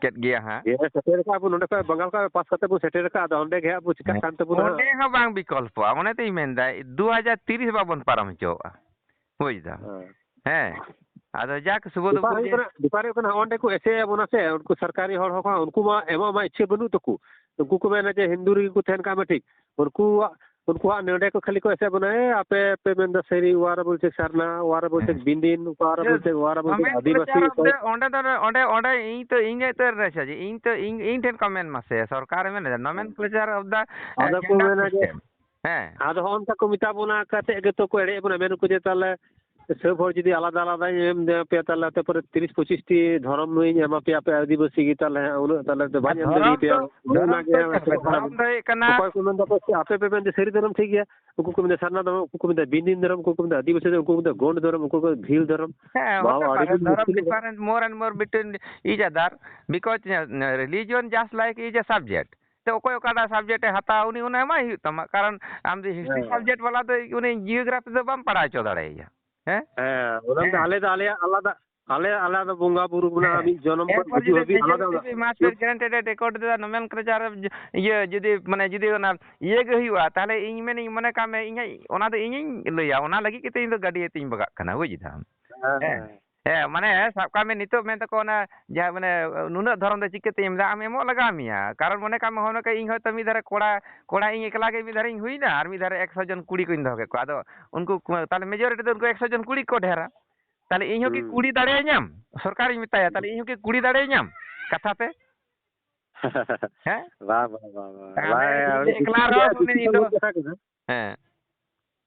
ᱠᱮᱫ ᱜᱮᱭᱟ ᱦᱟᱸᱜ᱾ ᱦᱮᱸ, ᱥᱮᱴᱮᱨ ᱟᱠᱟᱫ ᱵᱚᱱ, ᱱᱚᱰᱮ ᱠᱷᱚᱱ ᱵᱟᱝᱜᱟᱞ ᱠᱷᱚᱱ ᱯᱟᱥ ᱠᱟᱛᱮ ᱵᱚᱱ ᱥᱮᱴᱮᱨ ᱟᱠᱟᱫ, ᱟᱫᱚ ᱚᱸᱰᱮ ᱜᱮ ᱦᱟᱸᱜ ᱵᱚ ᱪᱤᱠᱟᱹᱜ ᱦᱮᱸ᱾ ᱠᱟᱱ ᱛᱟᱵᱚᱱᱟ ᱦᱟᱸᱜ᱾ ᱚᱸᱰᱮ ᱦᱚᱸ ᱵᱟᱝ ᱵᱤᱠᱚᱞᱯᱚᱜᱼᱟ, ᱚᱱᱮ ᱛᱚᱧ ᱢᱮᱱᱫᱟ, ᱫᱩ ᱦᱟᱡᱟᱨ ᱛᱤᱨᱤᱥ ᱵᱟᱵᱚᱱ ᱯᱟᱨᱚᱢ ᱦᱚᱪᱚᱣᱟᱜᱼᱟ᱾ ᱵᱩᱡᱽ ᱫᱟᱢ? ᱦᱮᱸ᱾ ᱦᱮᱸ, ᱟᱫᱚ ᱡᱟᱠ ᱥᱩᱵᱳᱫᱷ ᱵᱮᱯᱟᱨ ᱵᱟᱹᱵᱩ ᱦᱩᱭᱩᱜ ᱜᱮ᱾ ᱠᱟᱱᱟ, ᱵᱮᱯᱟᱨ ᱦᱩᱭᱩᱜ ᱠᱟᱱᱟ, ᱚᱸᱰᱮ ᱠᱚ ᱮᱥᱮᱭᱮᱫ ᱵᱚᱱᱟ ᱥᱮ, ᱩᱱᱠᱩ ᱥᱚᱨᱠᱟᱨᱤ ᱦᱚᱲ ᱦᱚᱸ, ᱩᱱᱠᱩ ᱢᱟ ᱮᱢᱚᱜ ᱢᱟ ᱤᱪᱪᱷᱟᱹ ᱵᱟᱹᱱᱩᱜ ᱛᱟᱠᱚ᱾ ᱩᱱᱠᱩ ᱠᱚ ᱢᱮᱱᱟ ᱡᱮ ᱦᱤᱱᱫᱩ ᱨᱮᱜᱮ ᱠᱚ ᱛᱟᱦᱮᱱ ᱠᱷᱟᱱ ᱢᱟ ᱴᱷᱤᱠ᱾ ᱩᱱᱠᱩᱣᱟᱜ, ᱩᱱᱠᱩᱣᱟᱜ ᱱᱚᱰᱮ ᱠᱚ ᱠᱷᱟᱹᱞᱤ ᱠᱚ ᱮᱥᱮᱫ ᱵᱚᱱᱟ, "ᱮ, ᱟᱯᱮ ᱯᱮ ᱢᱮᱱᱫᱟ ᱥᱟᱹᱨᱤ, ᱚᱣᱟᱨᱟ ᱵᱚᱞᱛᱮ ᱥᱟᱨᱱᱟ, ᱚᱣᱟᱨᱟ ᱵᱚᱞᱛᱮ ᱦᱮᱸ᱾ ᱵᱤᱱᱫᱤᱱ, ᱚᱣᱟᱨᱟ ᱵᱚᱞᱛᱮ, ᱚᱣᱟᱨᱟ ᱵᱚᱞᱛᱮ ᱱᱚᱢᱮᱱ ᱟᱹᱫᱤᱵᱟᱹᱥᱤ ᱠᱞᱮᱪᱟᱨ ᱚᱠᱚᱭ?" ᱚᱵᱫᱮ ᱚᱸᱰᱮ ᱫᱚ, ᱚᱸᱰᱮ, ᱚᱸᱰᱮ ᱤᱧ ᱛᱚ, ᱤᱧ ᱜᱮ ᱛᱚ ᱨᱮᱥᱟ ᱡᱮ, ᱤᱧ ᱛᱚ, ᱤᱧ, ᱤᱧ ᱴᱷᱮᱱ ᱠᱚ ᱢᱮᱱ ᱢᱟᱥᱮ, ᱥᱚᱨᱠᱟᱨ ᱢᱮᱱ ᱮᱫᱟ, ᱱᱚᱢᱮᱱ ᱦᱮᱸ᱾ ᱠᱞᱮᱪᱟᱨ ᱚᱵᱫᱟ, ᱟᱫᱚ ᱠᱚ ᱡᱮᱱᱰᱟᱨ ᱢᱮᱱᱟ ᱡᱮ, ᱥᱤᱥᱴᱮᱢ᱾ ᱦᱮᱸ᱾ ᱟᱫᱚ ᱦᱚᱸᱜᱼᱚ ᱱᱚᱝᱠᱟ ᱠᱚ ᱢᱮᱛᱟ ᱵᱚᱱᱟ, ᱠᱟᱛᱮ ᱜᱮᱛᱚ ᱠᱚ ᱮᱲᱮᱭᱮᱫ ᱵᱚᱱᱟ, ᱢᱮᱱ ᱟᱠᱚ ᱡᱮ ᱛᱟᱦᱞᱮ ᱥᱟᱹᱵ ᱦᱚᱲ ᱡᱩᱫᱤ ᱟᱞᱟᱫᱟ ᱟᱞᱟᱫᱟᱧ ᱮᱢ ᱯᱮᱭᱟ, ᱛᱟᱦᱚᱞᱮ ᱟᱯᱮ ᱯᱚᱨᱮ ᱛᱤᱨᱤᱥ ᱯᱚᱸᱪᱤᱥ ᱴᱤ ᱫᱷᱚᱨᱚᱢ ᱤᱧ ᱮᱢᱟ ᱯᱮᱭᱟ, ᱟᱯᱮ ᱟᱹᱫᱤᱵᱟᱹᱥᱤ ᱜᱮ, ᱛᱟᱦᱚᱞᱮ ᱩᱱᱟᱹᱜ ᱛᱟᱦᱚᱞᱮ ᱫᱚ ᱵᱟᱹᱧ ᱮᱢ ᱫᱷᱚᱨᱚᱢ ᱫᱟᱲᱮᱭᱟᱯᱮᱭᱟ᱾ ᱫᱚ, ᱱᱚᱜᱼᱚ ᱫᱷᱚᱨᱚᱢ ᱱᱚᱣᱟ ᱫᱚ ᱜᱮ ᱪᱮᱫ ᱞᱮᱠᱟ? ᱢᱤᱫᱴᱮᱱ ᱫᱷᱚᱨᱚᱢ ᱫᱚ ᱦᱩᱭᱩᱜ ᱠᱟᱱᱟ, ᱚᱠᱚᱭ ᱠᱚ ᱢᱮᱱᱫᱟ ᱟᱯᱮ, ᱟᱯᱮ ᱯᱮ ᱢᱮᱱᱫᱟ ᱥᱟᱹᱨᱤ ᱫᱷᱚᱨᱚᱢ ᱴᱷᱤᱠ ᱜᱮᱭᱟ, ᱩᱱᱠᱩ ᱠᱚ ᱢᱮᱱᱫᱟ ᱥᱟᱨᱱᱟ ᱫᱷᱚᱨᱚᱢ, ᱩᱱᱠᱩ ᱠᱚ ᱢᱮᱱᱫᱟ ᱵᱤᱱᱫᱤᱱ ᱫᱷᱚᱨᱚᱢ, ᱩᱱᱠᱩ ᱠᱚ ᱢᱮᱱᱫᱟ ᱟᱹᱫᱤᱵᱟᱹᱥᱤ ᱫᱷᱚᱨᱚᱢ, ᱩᱱᱠᱩ ᱠᱚ ᱢᱮᱱᱫᱟ ᱜᱳᱸᱰ ᱫᱷᱚᱨᱚᱢ, ᱩᱱᱠᱩ ᱠᱚ ᱢᱮᱱᱫᱟ ᱵᱷᱤᱞ ᱫᱷᱚᱨᱚᱢ᱾ ᱦᱮᱸ, ᱵᱟᱵᱟ, ᱦᱚᱛᱮ ᱟᱹᱰᱤ ᱯᱟᱨᱮ, ᱢᱩᱥᱠᱤᱞ ᱫᱷᱚᱨᱚᱢ ᱠᱟᱱᱟ᱾ Different, more and more between each other, because, uh, religion just like is a subject. ᱛᱚ ᱚᱠᱚᱭ ᱚᱠᱟᱴᱟᱜ subject ᱮ ᱦᱟᱛᱟᱣᱟ, ᱩᱱᱤ ᱚᱱᱟ ᱮᱢᱟᱭ ᱦᱩᱭᱩᱜ ᱛᱟᱢᱟ, ᱠᱟᱨᱚᱱ ᱟᱢ ᱡᱩᱫᱤ history ᱦᱮᱸ᱾ Subject ᱵᱟᱞᱟ ᱫᱚ ᱩᱱᱤ geography ᱫᱚ ᱵᱟᱢ ᱯᱟᱲᱦᱟᱣ ᱦᱚᱪᱚ ᱫᱟᱲᱮᱭᱟᱭᱟ᱾ ᱦᱮᱸ? ᱦᱮᱸ, ᱚᱱᱟ ᱫᱚ ᱦᱮᱸ᱾ ᱟᱞᱮ ᱫᱚ ᱟᱞᱮᱭᱟᱜ ᱟᱞᱟᱫᱟ, ᱟᱞᱮ ᱟᱞᱟᱫᱟ ᱵᱚᱸᱜᱟ ᱵᱩᱨᱩ ᱢᱮᱱᱟᱜᱼᱟ, ᱦᱮᱸ᱾ ᱢᱤᱫ ᱡᱚᱱᱚᱢ ᱠᱷᱚᱱ ᱮᱨᱯᱚᱨ ᱜᱩᱡᱩᱜ ᱡᱩᱫᱤ ᱦᱟᱹᱵᱤᱡ ᱟᱞᱟᱫᱟ ᱢᱟᱥᱴᱟᱨ ᱚᱲᱟᱜ᱾ Granted ᱮ record ᱮᱫᱟ, nomenclature ᱤᱭᱟᱹ ᱡᱩᱫᱤ, ᱢᱟᱱᱮ, ᱡᱩᱫᱤ ᱚᱱᱟ ᱤᱭᱟᱹ ᱜᱮ ᱦᱩᱭᱩᱜᱼᱟ, ᱛᱟᱦᱚᱞᱮ ᱤᱧ ᱢᱮᱱᱤᱧ, ᱢᱚᱱᱮ ᱠᱟᱜ ᱢᱮ, ᱤᱧ, ᱚᱱᱟ ᱫᱚ ᱤᱧᱤᱧ ᱞᱟᱹᱭᱟ, ᱚᱱᱟ ᱞᱟᱹᱜᱤᱫ ᱜᱮᱛᱚ ᱤᱧ ᱫᱚ ᱜᱟᱹᱰᱤ ᱟᱛᱮᱧ ᱵᱟᱜᱟᱜ ᱠᱟᱱᱟ, ᱵᱩᱡ ᱫᱟᱢ? ᱦᱮᱸ, ᱦᱮᱸ᱾ ᱦᱮᱸ᱾ ᱦᱮᱸ, ᱢᱟᱱᱮ, ᱥᱟᱵ ᱠᱟᱜ ᱢᱮ, ᱱᱤᱛᱚᱜ ᱢᱮᱱ ᱛᱟᱠᱚ ᱚᱱᱟ ᱡᱟᱦᱟᱸ, ᱢᱟᱱᱮ, ᱱᱩᱱᱟᱹᱜ ᱫᱷᱚᱨᱚᱢ ᱫᱚ ᱪᱤᱠᱟᱹᱛᱮᱧ ᱮᱢ ᱫᱟ? ᱟᱢ ᱮᱢᱚᱜ ᱞᱟᱜᱟᱣ ᱢᱮᱭᱟ, ᱠᱟᱨᱚᱱ ᱢᱚᱱᱮ ᱠᱟᱜ ᱢᱮ, ᱦᱚᱸᱜᱼᱚ ᱱᱚᱝᱠᱟ ᱤᱧ ᱦᱚᱭᱛᱳ ᱢᱤᱫ ᱫᱷᱟᱨᱮ ᱠᱚᱲᱟ, ᱠᱚᱲᱟ ᱤᱧ ᱮᱠᱞᱟ ᱜᱮ ᱢᱤᱫ ᱫᱷᱟᱨᱮᱧ ᱦᱩᱭᱱᱟ, ᱟᱨ ᱢᱤᱫ ᱫᱷᱟᱨᱮ ᱮᱠᱥᱚ ᱡᱚᱱ ᱠᱩᱲᱤ ᱠᱚᱧ ᱫᱚᱦᱚ ᱠᱮᱫ ᱠᱚᱣᱟ, ᱟᱫᱚ ᱩᱱᱠᱩ ᱠᱚ, ᱛᱟᱦᱚᱞᱮ majority ᱫᱚ ᱩᱱᱠᱩ ᱮᱠᱥᱚ ᱡᱚᱱ ᱠᱩᱲᱤ ᱠᱚ ᱰᱷᱮᱨᱟ᱾ ᱛᱟᱦᱚᱞᱮ ᱤᱧ ᱦᱚᱸ ᱠᱤ ᱦᱩᱸ᱾ ᱠᱩᱲᱤ ᱫᱟᱲᱮᱭᱟᱹᱧᱟᱢ? ᱥᱚᱨᱠᱟᱨᱤᱧ ᱢᱮᱛᱟᱭᱟ, ᱛᱟᱦᱚᱞᱮ ᱤᱧ ᱦᱚᱸ ᱠᱤ ᱠᱩᱲᱤ ᱫᱟᱲᱮᱭᱟᱹᱧᱟᱢ ᱠᱟᱛᱷᱟ ᱛᱮ? ᱦᱮᱸ? ᱵᱟ, ᱵᱟ, ᱵᱟ, ᱵᱟ᱾ ᱛᱟᱦᱚᱞᱮ ᱵᱟᱭ, ᱡᱩᱫᱤ ᱩᱱᱤ ᱮᱠᱞᱟ ᱡᱩᱠᱛᱤ ᱨᱮᱦᱚᱸ ᱨᱮᱭᱟᱜ ᱢᱟᱱᱮ ᱡᱩᱠᱛᱤ ᱤᱧ ᱫᱚ, ᱥᱚᱝᱜᱚᱛ ᱠᱟᱛᱷᱟ ᱠᱟᱱᱟ᱾ ᱦᱮᱸ᱾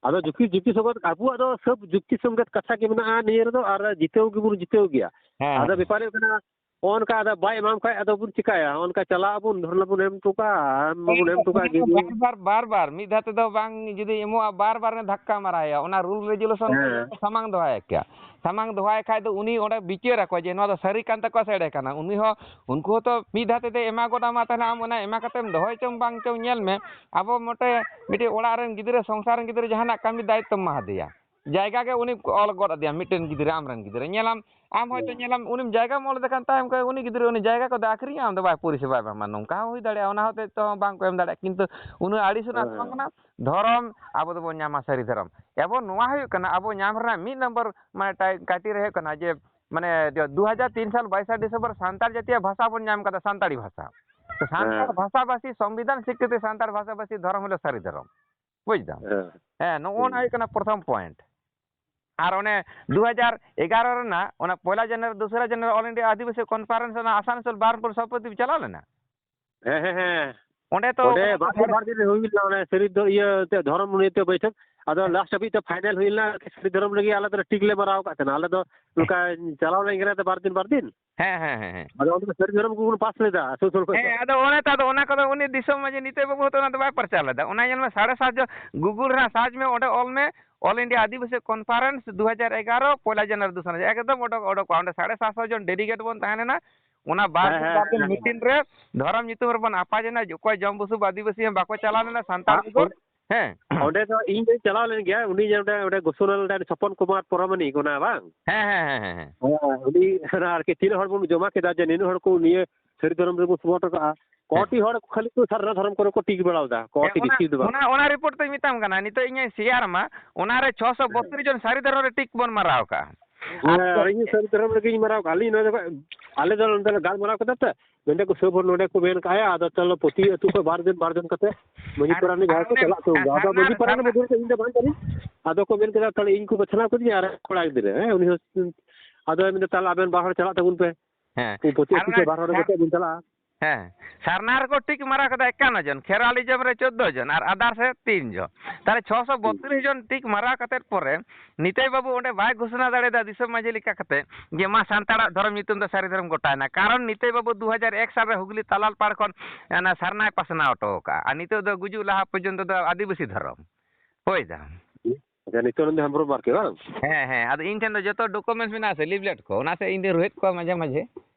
ᱟᱫᱚ ᱡᱩᱠᱛᱤ, ᱡᱩᱠᱛᱤ ᱥᱚᱝᱜᱚᱛ, ᱟᱵᱚᱣᱟᱜ ᱫᱚ ᱥᱚᱵ ᱡᱩᱠᱛᱤ ᱥᱚᱝᱜᱚᱛ ᱠᱟᱛᱷᱟ ᱜᱮ ᱢᱮᱱᱟᱜᱼᱟ ᱱᱤᱭᱟᱹ ᱨᱮᱫᱚ, ᱟᱨ ᱡᱤᱛᱟᱹᱣ ᱜᱮᱵᱚᱱ ᱡᱤᱛᱟᱹᱣ ᱜᱮᱭᱟ᱾ ᱦᱮᱸ, ᱟᱫᱚ ᱦᱮᱸ᱾ ᱵᱮᱯᱟᱨ ᱦᱩᱭᱩᱜ ᱠᱟᱱᱟ, ᱱᱚᱜᱼᱚ ᱱᱚᱝᱠᱟ ᱟᱫᱚ ᱵᱟᱭ ᱮᱢᱟᱢ ᱠᱷᱟᱡ ᱟᱫᱚ ᱵᱚᱱ ᱪᱤᱠᱟᱭᱟ? ᱚᱱᱠᱟ ᱪᱟᱞᱟᱜ ᱟᱵᱚᱱ, ᱫᱷᱚᱨᱱᱟ ᱵᱚᱱ ᱮᱢ ᱦᱚᱴᱚ ᱠᱟᱜᱼᱟ, ᱟᱨ ᱢᱟᱵᱚᱱ ᱮᱢ ᱦᱚᱴᱚ ᱠᱟᱜ ᱜᱮ᱾ ᱵᱟᱨ ᱵᱟᱨ, ᱵᱟᱨ ᱵᱟᱨ, ᱢᱤᱫ ᱫᱷᱟᱣ ᱛᱮᱫᱚ ᱵᱟᱝ, ᱡᱩᱫᱤ ᱮᱢᱚᱜᱼᱟ, ᱵᱟᱨ ᱵᱟᱨ ᱨᱮ ᱫᱷᱟᱠᱠᱟ ᱢᱟᱨᱟᱭᱟ, ᱚᱱᱟ rule resolution ᱠᱚ ᱦᱮᱸ᱾ ᱥᱟᱢᱟᱝ ᱫᱚᱦᱚᱭᱟ ᱠᱮᱭᱟ᱾ ᱥᱟᱢᱟᱝ ᱫᱚᱦᱚᱭ ᱠᱷᱟᱡ ᱫᱚ ᱩᱱᱤ ᱚᱸᱰᱮ ᱵᱤᱪᱟᱹᱨ ᱟᱠᱚ ᱡᱮ ᱱᱚᱣᱟ ᱫᱚ ᱥᱟᱹᱨᱤ ᱠᱟᱱ ᱛᱟᱠᱚᱣᱟ ᱥᱮ ᱮᱲᱮ ᱠᱟᱱᱟ᱾ ᱩᱱᱤ ᱦᱚᱸ, ᱩᱱᱠᱩ ᱦᱚᱸᱛᱚ ᱢᱤᱫ ᱫᱷᱟᱣ ᱛᱮᱫᱚ ᱮᱢᱟ ᱜᱚᱫ ᱟᱢᱟ, ᱛᱟᱦᱞᱮ ᱟᱢ ᱚᱱᱟ ᱮᱢᱟ ᱠᱟᱛᱮᱢ ᱫᱚᱦᱚᱭ ᱪᱚᱝ ᱵᱟᱝ ᱪᱚᱝ ᱧᱮᱞ ᱢᱮ᱾ ᱟᱵᱚ ᱢᱚᱴᱮ ᱢᱤᱫᱴᱮᱡ ᱚᱲᱟᱜ ᱨᱮᱱ ᱜᱤᱫᱽᱨᱟᱹ, ᱥᱚᱝᱥᱟᱨ ᱨᱮᱱ ᱜᱤᱫᱽᱨᱟᱹ ᱡᱟᱦᱟᱱᱟᱜ ᱠᱟᱹᱢᱤ ᱫᱟᱭᱤᱛᱛᱚᱢ ᱮᱢᱟ ᱦᱟᱫᱮᱭᱟ, ᱡᱟᱭᱜᱟ ᱜᱮ ᱩᱱᱤ ᱚᱞ ᱜᱚᱫ ᱟᱫᱮᱭᱟ, ᱢᱤᱫᱴᱮᱱ ᱜᱤᱫᱽᱨᱟᱹ, ᱟᱢᱨᱮᱱ ᱜᱤᱫᱽᱨᱟᱹ, ᱧᱮᱞᱟᱢ, ᱟᱢ ᱦᱚᱭᱛᱳ ᱦᱮᱸ᱾ ᱧᱮᱞᱟᱢ, ᱩᱱᱤᱢ ᱡᱟᱭᱜᱟᱢ ᱚᱞ ᱟᱫᱮ ᱠᱟᱱ ᱛᱟᱭᱟ, ᱚᱱᱠᱟ ᱩᱱᱤ ᱜᱤᱫᱽᱨᱟᱹ ᱩᱱᱤ ᱡᱟᱭᱜᱟ ᱠᱚᱫᱚ ᱟᱹᱠᱷᱨᱤᱧᱟ, ᱟᱢ ᱫᱚ ᱵᱟᱭ ᱯᱚᱨᱤᱥᱮᱵᱟᱭ ᱮᱢᱟᱢᱟ, ᱱᱚᱝᱠᱟ ᱦᱚᱸ ᱦᱩᱭ ᱫᱟᱲᱮᱭᱟᱜᱼᱟ᱾ ᱚᱱᱟ ᱦᱚᱛᱮᱡ ᱛᱮᱦᱚᱸ ᱵᱟᱝ ᱠᱚ ᱮᱢ ᱫᱟᱲᱮᱭᱟᱜᱼᱟ, ᱠᱤᱱᱛᱩ ᱩᱱᱟᱹᱜ ᱟᱹᱲᱤᱥ ᱨᱮᱱᱟᱜ ᱫᱚ ᱵᱟᱝ ᱦᱮᱸ᱾ ᱠᱟᱱᱟ᱾ ᱫᱷᱚᱨᱚᱢ ᱟᱵᱚ ᱫᱚᱵᱚᱱ ᱧᱟᱢᱟ ᱥᱟᱹᱨᱤ ᱫᱷᱚᱨᱚᱢ᱾ ᱮᱵᱚᱝ ᱱᱚᱣᱟ ᱦᱩᱭᱩᱜ ᱠᱟᱱᱟ ᱟᱵᱚ ᱧᱟᱢ ᱨᱮᱱᱟᱜ ᱢᱤᱫ ᱱᱚᱢᱵᱚᱨ, ᱢᱟᱱᱮ, ᱴᱟᱭ-, criteria ᱦᱩᱭᱩᱜ ᱠᱟᱱᱟ ᱡᱮ, ᱢᱟᱱᱮ, ᱡᱮ ᱫᱩ ᱦᱟᱡᱟᱨ ᱛᱤᱱ ᱥᱟᱞ ᱵᱟᱭᱤᱥᱟ ᱰᱤᱥᱮᱢᱵᱚᱨ ᱥᱟᱱᱛᱟᱲ ᱡᱟᱹᱛᱤᱭᱟᱜ ᱵᱷᱟᱥᱟ ᱵᱚᱱ ᱧᱟᱢ ᱠᱟᱫᱟ, ᱥᱟᱱᱛᱟᱲᱤ ᱵᱷᱟᱥᱟ᱾ ᱛᱚ ᱥᱟᱱᱛᱟᱲ ᱦᱮᱸ᱾ ᱵᱷᱟᱥᱟᱵᱷᱟᱥᱤ, ᱥᱚᱝᱵᱤᱫᱷᱟᱱ ᱥᱤᱠᱨᱤᱛᱤ ᱥᱟᱱᱛᱟᱲ ᱵᱷᱟᱥᱟᱵᱷᱟᱥᱤ ᱫᱷᱚᱨᱚᱢ ᱦᱤᱞᱳ ᱥᱟᱹᱨᱤ ᱫᱷᱚᱨᱚᱢ᱾ ᱵᱩᱡᱽ ᱫᱟᱢ? ᱦᱮᱸ᱾ ᱦᱮᱸ, ᱱᱚᱜᱼᱚ ᱱᱟ ᱦᱩᱸ᱾ ᱦᱩᱭᱩᱜ ᱠᱟᱱᱟ ᱯᱨᱚᱛᱷᱚᱢ point᱾ ᱟᱨ ᱚᱱᱮ ᱫᱩ ᱦᱟᱡᱟᱨ ᱮᱜᱟᱨᱚ ᱨᱮᱱᱟᱜ ᱚᱱᱟ ᱯᱚᱭᱞᱟ General, ᱫᱩᱥᱨᱟ General All India ᱟᱹᱫᱤᱵᱟᱹᱥᱤ Conference ᱚᱱᱟ ᱟᱥᱟᱱᱥᱳᱞ ᱵᱟᱦᱨᱚᱢᱯᱩᱨ ᱥᱚᱵᱷᱟᱯᱚᱛᱤ ᱪᱟᱞᱟᱣ ᱞᱮᱱᱟ? ᱦᱮᱸ, ᱦᱮᱸ, ᱦᱮᱸ᱾ ᱚᱸᱰᱮ ᱛᱚ ᱚᱸᱰᱮ ᱚᱱᱟ ᱵᱟᱨ ᱫᱤᱱ, ᱥᱟᱹᱨᱤ ᱵᱟᱨ ᱫᱤᱱ ᱨᱮ ᱦᱩᱭ ᱞᱮᱱᱟ, ᱚᱱᱮ ᱥᱟᱹᱨᱤ ᱫᱚ ᱤᱭᱟᱹ ᱮᱱᱛᱮᱫ ᱫᱷᱚᱨᱚᱢ ᱱᱤᱭᱟᱹᱛᱮ ᱵᱟᱹᱭᱴᱷᱟᱹᱠ᱾ ᱟᱫᱚ ᱞᱟᱥᱴ ᱦᱟᱹᱵᱤᱡ ᱛᱮ ᱯᱷᱟᱭᱱᱮᱞ ᱦᱩᱭ ᱞᱮᱱᱟ, ᱥᱟᱹᱨᱤ ᱫᱷᱚᱨᱚᱢ ᱨᱮᱜᱮ ᱟᱞᱮ ᱫᱚᱞᱮ ᱴᱤᱠ ᱞᱮ ᱢᱟᱨᱟᱣ ᱟᱠᱟᱫ ᱛᱟᱦᱮᱱᱟ᱾ ᱟᱞᱮ ᱫᱚ ᱱᱚᱝᱠᱟ ᱪᱟᱞᱟᱣ ᱞᱮᱱ ᱜᱮᱞᱮ ᱵᱟᱨ ᱫᱤᱱ, ᱵᱟᱨ ᱫᱤᱱ᱾ ᱦᱮᱸ, ᱦᱮᱸ, ᱦᱮᱸ, ᱦᱮᱸ᱾ ᱟᱫᱚ ᱚᱸᱰᱮ ᱫᱚ ᱥᱟᱹᱨᱤ ᱫᱷᱚᱨᱚᱢ ᱜᱮᱵᱚᱱ ᱯᱟᱥ ᱞᱮᱫᱟ ᱟᱹᱛᱩ ᱥᱳᱞ ᱠᱷᱚᱡ ᱫᱚ᱾ ᱦᱮᱸ, ᱟᱫᱚ ᱚᱱᱮ ᱛᱚ, ᱟᱫᱚ ᱚᱱᱟ ᱠᱚᱫᱚ ᱩᱱᱤ ᱫᱤᱥᱚᱢ ᱢᱟᱹᱡᱷᱤ ᱱᱤᱛᱟᱹᱭ ᱵᱟᱹᱵᱩ ᱦᱚᱸᱛᱚ ᱚᱱᱟ ᱫᱚ ᱵᱟᱭ ᱯᱨᱚᱪᱟᱨ ᱞᱮᱫᱟ᱾ ᱚᱱᱟ ᱧᱮᱞ ᱢᱮ, ᱥᱟᱲᱮ ᱥᱟᱛ ᱡᱚᱱ Google ᱨᱮ ᱦᱟᱸᱜ ᱥᱟᱨᱪ ᱢᱮ, ᱚᱸᱰᱮ ᱚᱞ ᱢᱮ, All India ᱟᱹᱫᱤᱵᱟᱹᱥᱤ Conference ᱫᱩ ᱦᱟᱡᱟᱨ ᱮᱜᱟᱨᱚ, ᱯᱚᱭᱞᱟ ᱡᱟᱱᱩᱣᱟᱨᱤ ᱫᱩ ᱥᱟᱱ ᱦᱟᱡᱟᱨ, ᱮᱠᱫᱚᱢ ᱚᱰᱚᱠ, ᱚᱰᱚᱠᱚᱜᱼᱟ᱾ ᱚᱸᱰᱮ ᱥᱟᱲᱮ ᱥᱟᱛ ᱥᱚ ᱡᱚᱱ delegate ᱵᱚᱱ ᱛᱟᱦᱮᱸ ᱞᱮᱱᱟ᱾ ᱚᱱᱟ ᱵᱟᱨ ᱦᱮᱸ, ᱫᱤᱱ, ᱦᱮᱸ, ᱵᱟᱨ ᱫᱤᱱ ᱦᱮᱸ, ᱦᱮᱸ᱾ ᱢᱤᱴᱤᱝ ᱨᱮ ᱫᱷᱚᱨᱚᱢ ᱧᱩᱛᱩᱢ ᱨᱮᱵᱚᱱ ᱟᱯᱟᱡᱮᱱᱟ, ᱚᱠᱚᱭ ᱡᱚᱢ ᱵᱩᱥᱩᱵ ᱟᱹᱫᱤᱵᱟᱹᱥᱤ ᱦᱚᱸ ᱵᱟᱠᱚ ᱪᱟᱞᱟᱣ ᱞᱮᱱᱟ, ᱥᱟᱱᱛᱟᱲ ᱟᱨ ᱵᱮᱜᱚᱨ᱾ ᱚᱸᱰᱮ ᱦᱮᱸ᱾ ᱚᱸᱰᱮ ᱫᱚ ᱤᱧ ᱫᱚᱧ ᱪᱟᱞᱟᱣ ᱞᱮᱱ ᱜᱮᱭᱟ, ᱩᱱᱤ ᱡᱮ ᱚᱸᱰᱮ, ᱚᱸᱰᱮ ᱜᱷᱳᱥᱳᱱᱟ ᱞᱮᱫᱟᱭ, ᱥᱚᱯᱚᱱ ᱠᱩᱢᱟᱨ ᱯᱚᱨᱟᱢᱟᱱᱤᱠ, ᱚᱱᱟ ᱵᱟᱝ? ᱦᱮᱸ, ᱦᱮᱸ, ᱦᱮᱸ, ᱦᱮᱸ, ᱦᱮᱸ᱾ ᱦᱮᱸ, ᱩᱱᱤ ᱚᱱᱟ ᱟᱨᱠᱤ ᱛᱤᱱᱟᱹᱜ ᱦᱚᱲ ᱵᱚᱱ ᱡᱚᱢᱟ ᱠᱮᱫᱟ ᱡᱮ ᱱᱤᱱᱟᱹᱜ ᱦᱚᱲ ᱠᱚ ᱱᱤᱭᱟᱹ ᱥᱟᱹᱨᱤ ᱫᱷᱚᱨᱚᱢ ᱨᱮᱵᱚᱱ support ᱟᱠᱟᱫᱼᱟ᱾ ᱦᱮᱸ᱾ ᱠᱚᱴᱤ ᱦᱚᱲ ᱠᱷᱟᱹᱞᱤ ᱠᱚ ᱥᱟᱨᱱᱟ ᱫᱷᱚᱨᱚᱢ ᱠᱚᱨᱮ ᱠᱚ ᱴᱤᱠ ᱵᱟᱲᱟᱣ ᱮᱫᱟ, ᱦᱮᱸ, ᱠᱚᱴᱤ, ᱚᱱᱟ, ᱵᱮᱥᱤ ᱫᱚ ᱵᱟᱝ᱾ ᱚᱱᱟ, ᱚᱱᱟ report ᱫᱚᱧ ᱢᱮᱛᱟᱢ ᱠᱟᱱᱟ, ᱱᱤᱛᱚᱜ ᱤᱧ share ᱟᱢᱟ, ᱚᱱᱟᱨᱮ ᱪᱷᱚᱥᱚ ᱵᱚᱛᱨᱤᱥ ᱡᱚᱱ ᱥᱟᱹᱨᱤ ᱫᱷᱚᱨᱚᱢ ᱨᱮ ᱴᱤᱠ ᱵᱚᱱ ᱢᱟᱨᱟᱣ ᱟᱠᱟᱫᱼᱟ᱾ ᱦᱮᱸ, ᱟᱨ ᱟᱨ ᱤᱧ ᱥᱟᱹᱨᱤ ᱫᱷᱚᱨᱚᱢ ᱨᱮᱜᱮᱧ ᱢᱟᱨᱟᱣ ᱠᱟᱜᱼᱟ᱾ ᱟᱹᱞᱤᱧ ᱱᱚᱰᱮ ᱠᱷᱚᱱ, ᱟᱞᱮ ᱫᱚ ᱱᱚᱰᱮ ᱞᱮ ᱜᱟᱞᱢᱟᱨᱟᱣ ᱠᱮᱫᱟ ᱛᱚ, ᱢᱮᱱᱫᱟ ᱠᱚ ᱥᱟᱹᱵ ᱦᱚᱲ ᱱᱚᱰᱮ ᱠᱚ ᱢᱮᱱ ᱠᱟᱜᱼᱟ, ᱟᱫᱚ ᱪᱚᱞᱚ ᱯᱨᱚᱛᱤ ᱟᱹᱛᱩ ᱠᱷᱚᱱ ᱵᱟᱨ ᱡᱚᱱ, ᱵᱟᱨ ᱡᱚᱱ ᱠᱟᱛᱮ ᱢᱟᱹᱡᱷᱤ ᱟᱨ, ᱯᱟᱨᱟᱱᱤᱠ ᱟᱨ ᱡᱟᱦᱟᱸᱭ ᱠᱚ ᱚᱱᱮ, ᱪᱟᱞᱟᱜ ᱛᱟᱵᱚᱱ ᱟᱨ ᱜᱮᱭᱟ᱾ ᱟᱫᱚ ᱥᱟᱨᱱᱟ, ᱢᱟᱹᱡᱷᱤ ᱯᱟᱨᱟᱱᱤᱠ ᱥᱟᱨᱱᱟ, ᱢᱚᱫᱽᱫᱷᱮ ᱨᱮ ᱤᱧ ᱫᱚ ᱵᱟᱝ ᱠᱟᱹᱱᱟᱹᱧ᱾ ᱟᱫᱚ ᱠᱚ ᱢᱮᱱ ᱠᱮᱫᱟ, "ᱛᱟᱦᱞᱮ ᱤᱧ ᱠᱚ ᱵᱟᱪᱷᱱᱟᱣ ᱠᱤᱫᱤᱧᱟ ᱟᱨ ᱠᱚᱲᱟ ᱜᱤᱫᱽᱨᱟᱹ, ᱦᱮᱸ, ᱩᱱᱤ ᱦᱚᱸ", ᱟᱫᱚᱭ ᱢᱮᱱᱫᱟ, "ᱛᱟᱦᱞᱮ ᱟᱵᱮᱱ ᱵᱟᱨ ᱦᱚᱲ ᱪᱟᱞᱟᱜ ᱛᱟᱵᱚᱱ ᱯᱮ᱾ ᱦᱮᱸ᱾ ᱩᱱᱠᱩ ᱯᱨᱚᱛᱤ ᱟᱨ ᱟᱹᱛᱩ ᱚᱱᱟ ᱠᱷᱚᱱ ᱵᱟᱨ ᱦᱚᱲ ᱥᱟᱨ-, ᱠᱟᱛᱮ ᱵᱚᱱ ᱪᱟᱞᱟᱜᱼᱟ᱾" ᱦᱮᱸ, ᱥᱟᱨᱱᱟ ᱨᱮᱠᱚ ᱴᱤᱠ ᱢᱟᱨᱟ ᱠᱟᱫᱟ ᱮᱠᱟᱱᱱᱚ ᱡᱚᱱ, ᱠᱷᱮᱨᱣᱟᱞᱤᱡᱚᱢ ᱨᱮ ᱪᱳᱫᱽᱫᱳ ᱡᱚᱱ ᱟᱨ others ᱨᱮ ᱛᱤᱱ ᱡᱚᱱ᱾ ᱛᱟᱦᱞᱮ ᱪᱷᱚᱥᱚ ᱵᱚᱛᱨᱤᱥ ᱡᱚᱱ ᱴᱤᱠ ᱢᱟᱨᱟ ᱠᱟᱛᱮᱫ ᱯᱚᱨᱮ ᱱᱤᱛᱟᱹᱭ ᱵᱟᱹᱵᱩ ᱚᱸᱰᱮ ᱵᱟᱭ ᱜᱷᱳᱥᱚᱱᱟ ᱫᱟᱲᱮᱭᱟᱫᱟ ᱫᱤᱥᱚᱢ ᱢᱟᱹᱡᱷᱤ ᱞᱮᱠᱟ ᱠᱟᱛᱮ ᱡᱮ ᱢᱟ ᱥᱟᱱᱛᱟᱲᱟᱜ ᱫᱷᱚᱨᱚᱢ ᱧᱩᱛᱩᱢ ᱫᱚ ᱥᱟᱹᱨᱤ ᱫᱷᱚᱨᱚᱢ ᱜᱚᱴᱟᱭᱮᱱᱟ, ᱠᱟᱨᱚᱱ ᱱᱤᱛᱟᱹᱭ ᱵᱟᱹᱵᱩ ᱫᱩ ᱦᱟᱡᱟᱨ ᱮᱠ ᱥᱟᱞ ᱨᱮ ᱦᱩᱜᱽᱞᱤ ᱛᱟᱞᱟᱞ ᱯᱟᱲ ᱠᱷᱚᱱ ᱚᱱᱟ ᱥᱟᱨᱱᱟᱭ ᱯᱟᱥᱱᱟᱣ ᱦᱚᱴᱚ ᱟᱠᱟᱫᱼᱟ, ᱟᱨ ᱱᱤᱛᱚᱜ ᱫᱚ ᱜᱩᱡᱩᱜ ᱞᱟᱦᱟ ᱯᱚᱨᱡᱚᱱᱛᱚ ᱫᱚ ᱟᱹᱫᱤᱵᱟᱹᱥᱤ ᱫᱷᱚᱨᱚᱢ᱾ ᱵᱩᱡᱽ ᱫᱟᱢ? ᱟᱪᱪᱷᱟ, ᱱᱤᱛᱚᱜ ᱫᱚ ᱦᱮᱢᱵᱨᱚᱢ ᱵᱟᱨᱠᱮ ᱵᱟᱝ? ᱦᱮᱸ, ᱦᱮᱸ, ᱟᱫᱚ ᱤᱧ ᱴᱷᱮᱱ ᱫᱚ ᱡᱚᱛᱚ documents ᱢᱮᱱᱟᱜᱼᱟ ᱥᱮ, leaflet ᱠᱚ, ᱚᱱᱟ ᱥᱮ ᱤᱧ ᱫᱚᱧ ᱨᱚᱦᱮᱫ ᱠᱚᱣᱟ ᱢᱟᱡᱷᱮ ᱢᱟᱡᱷᱮ,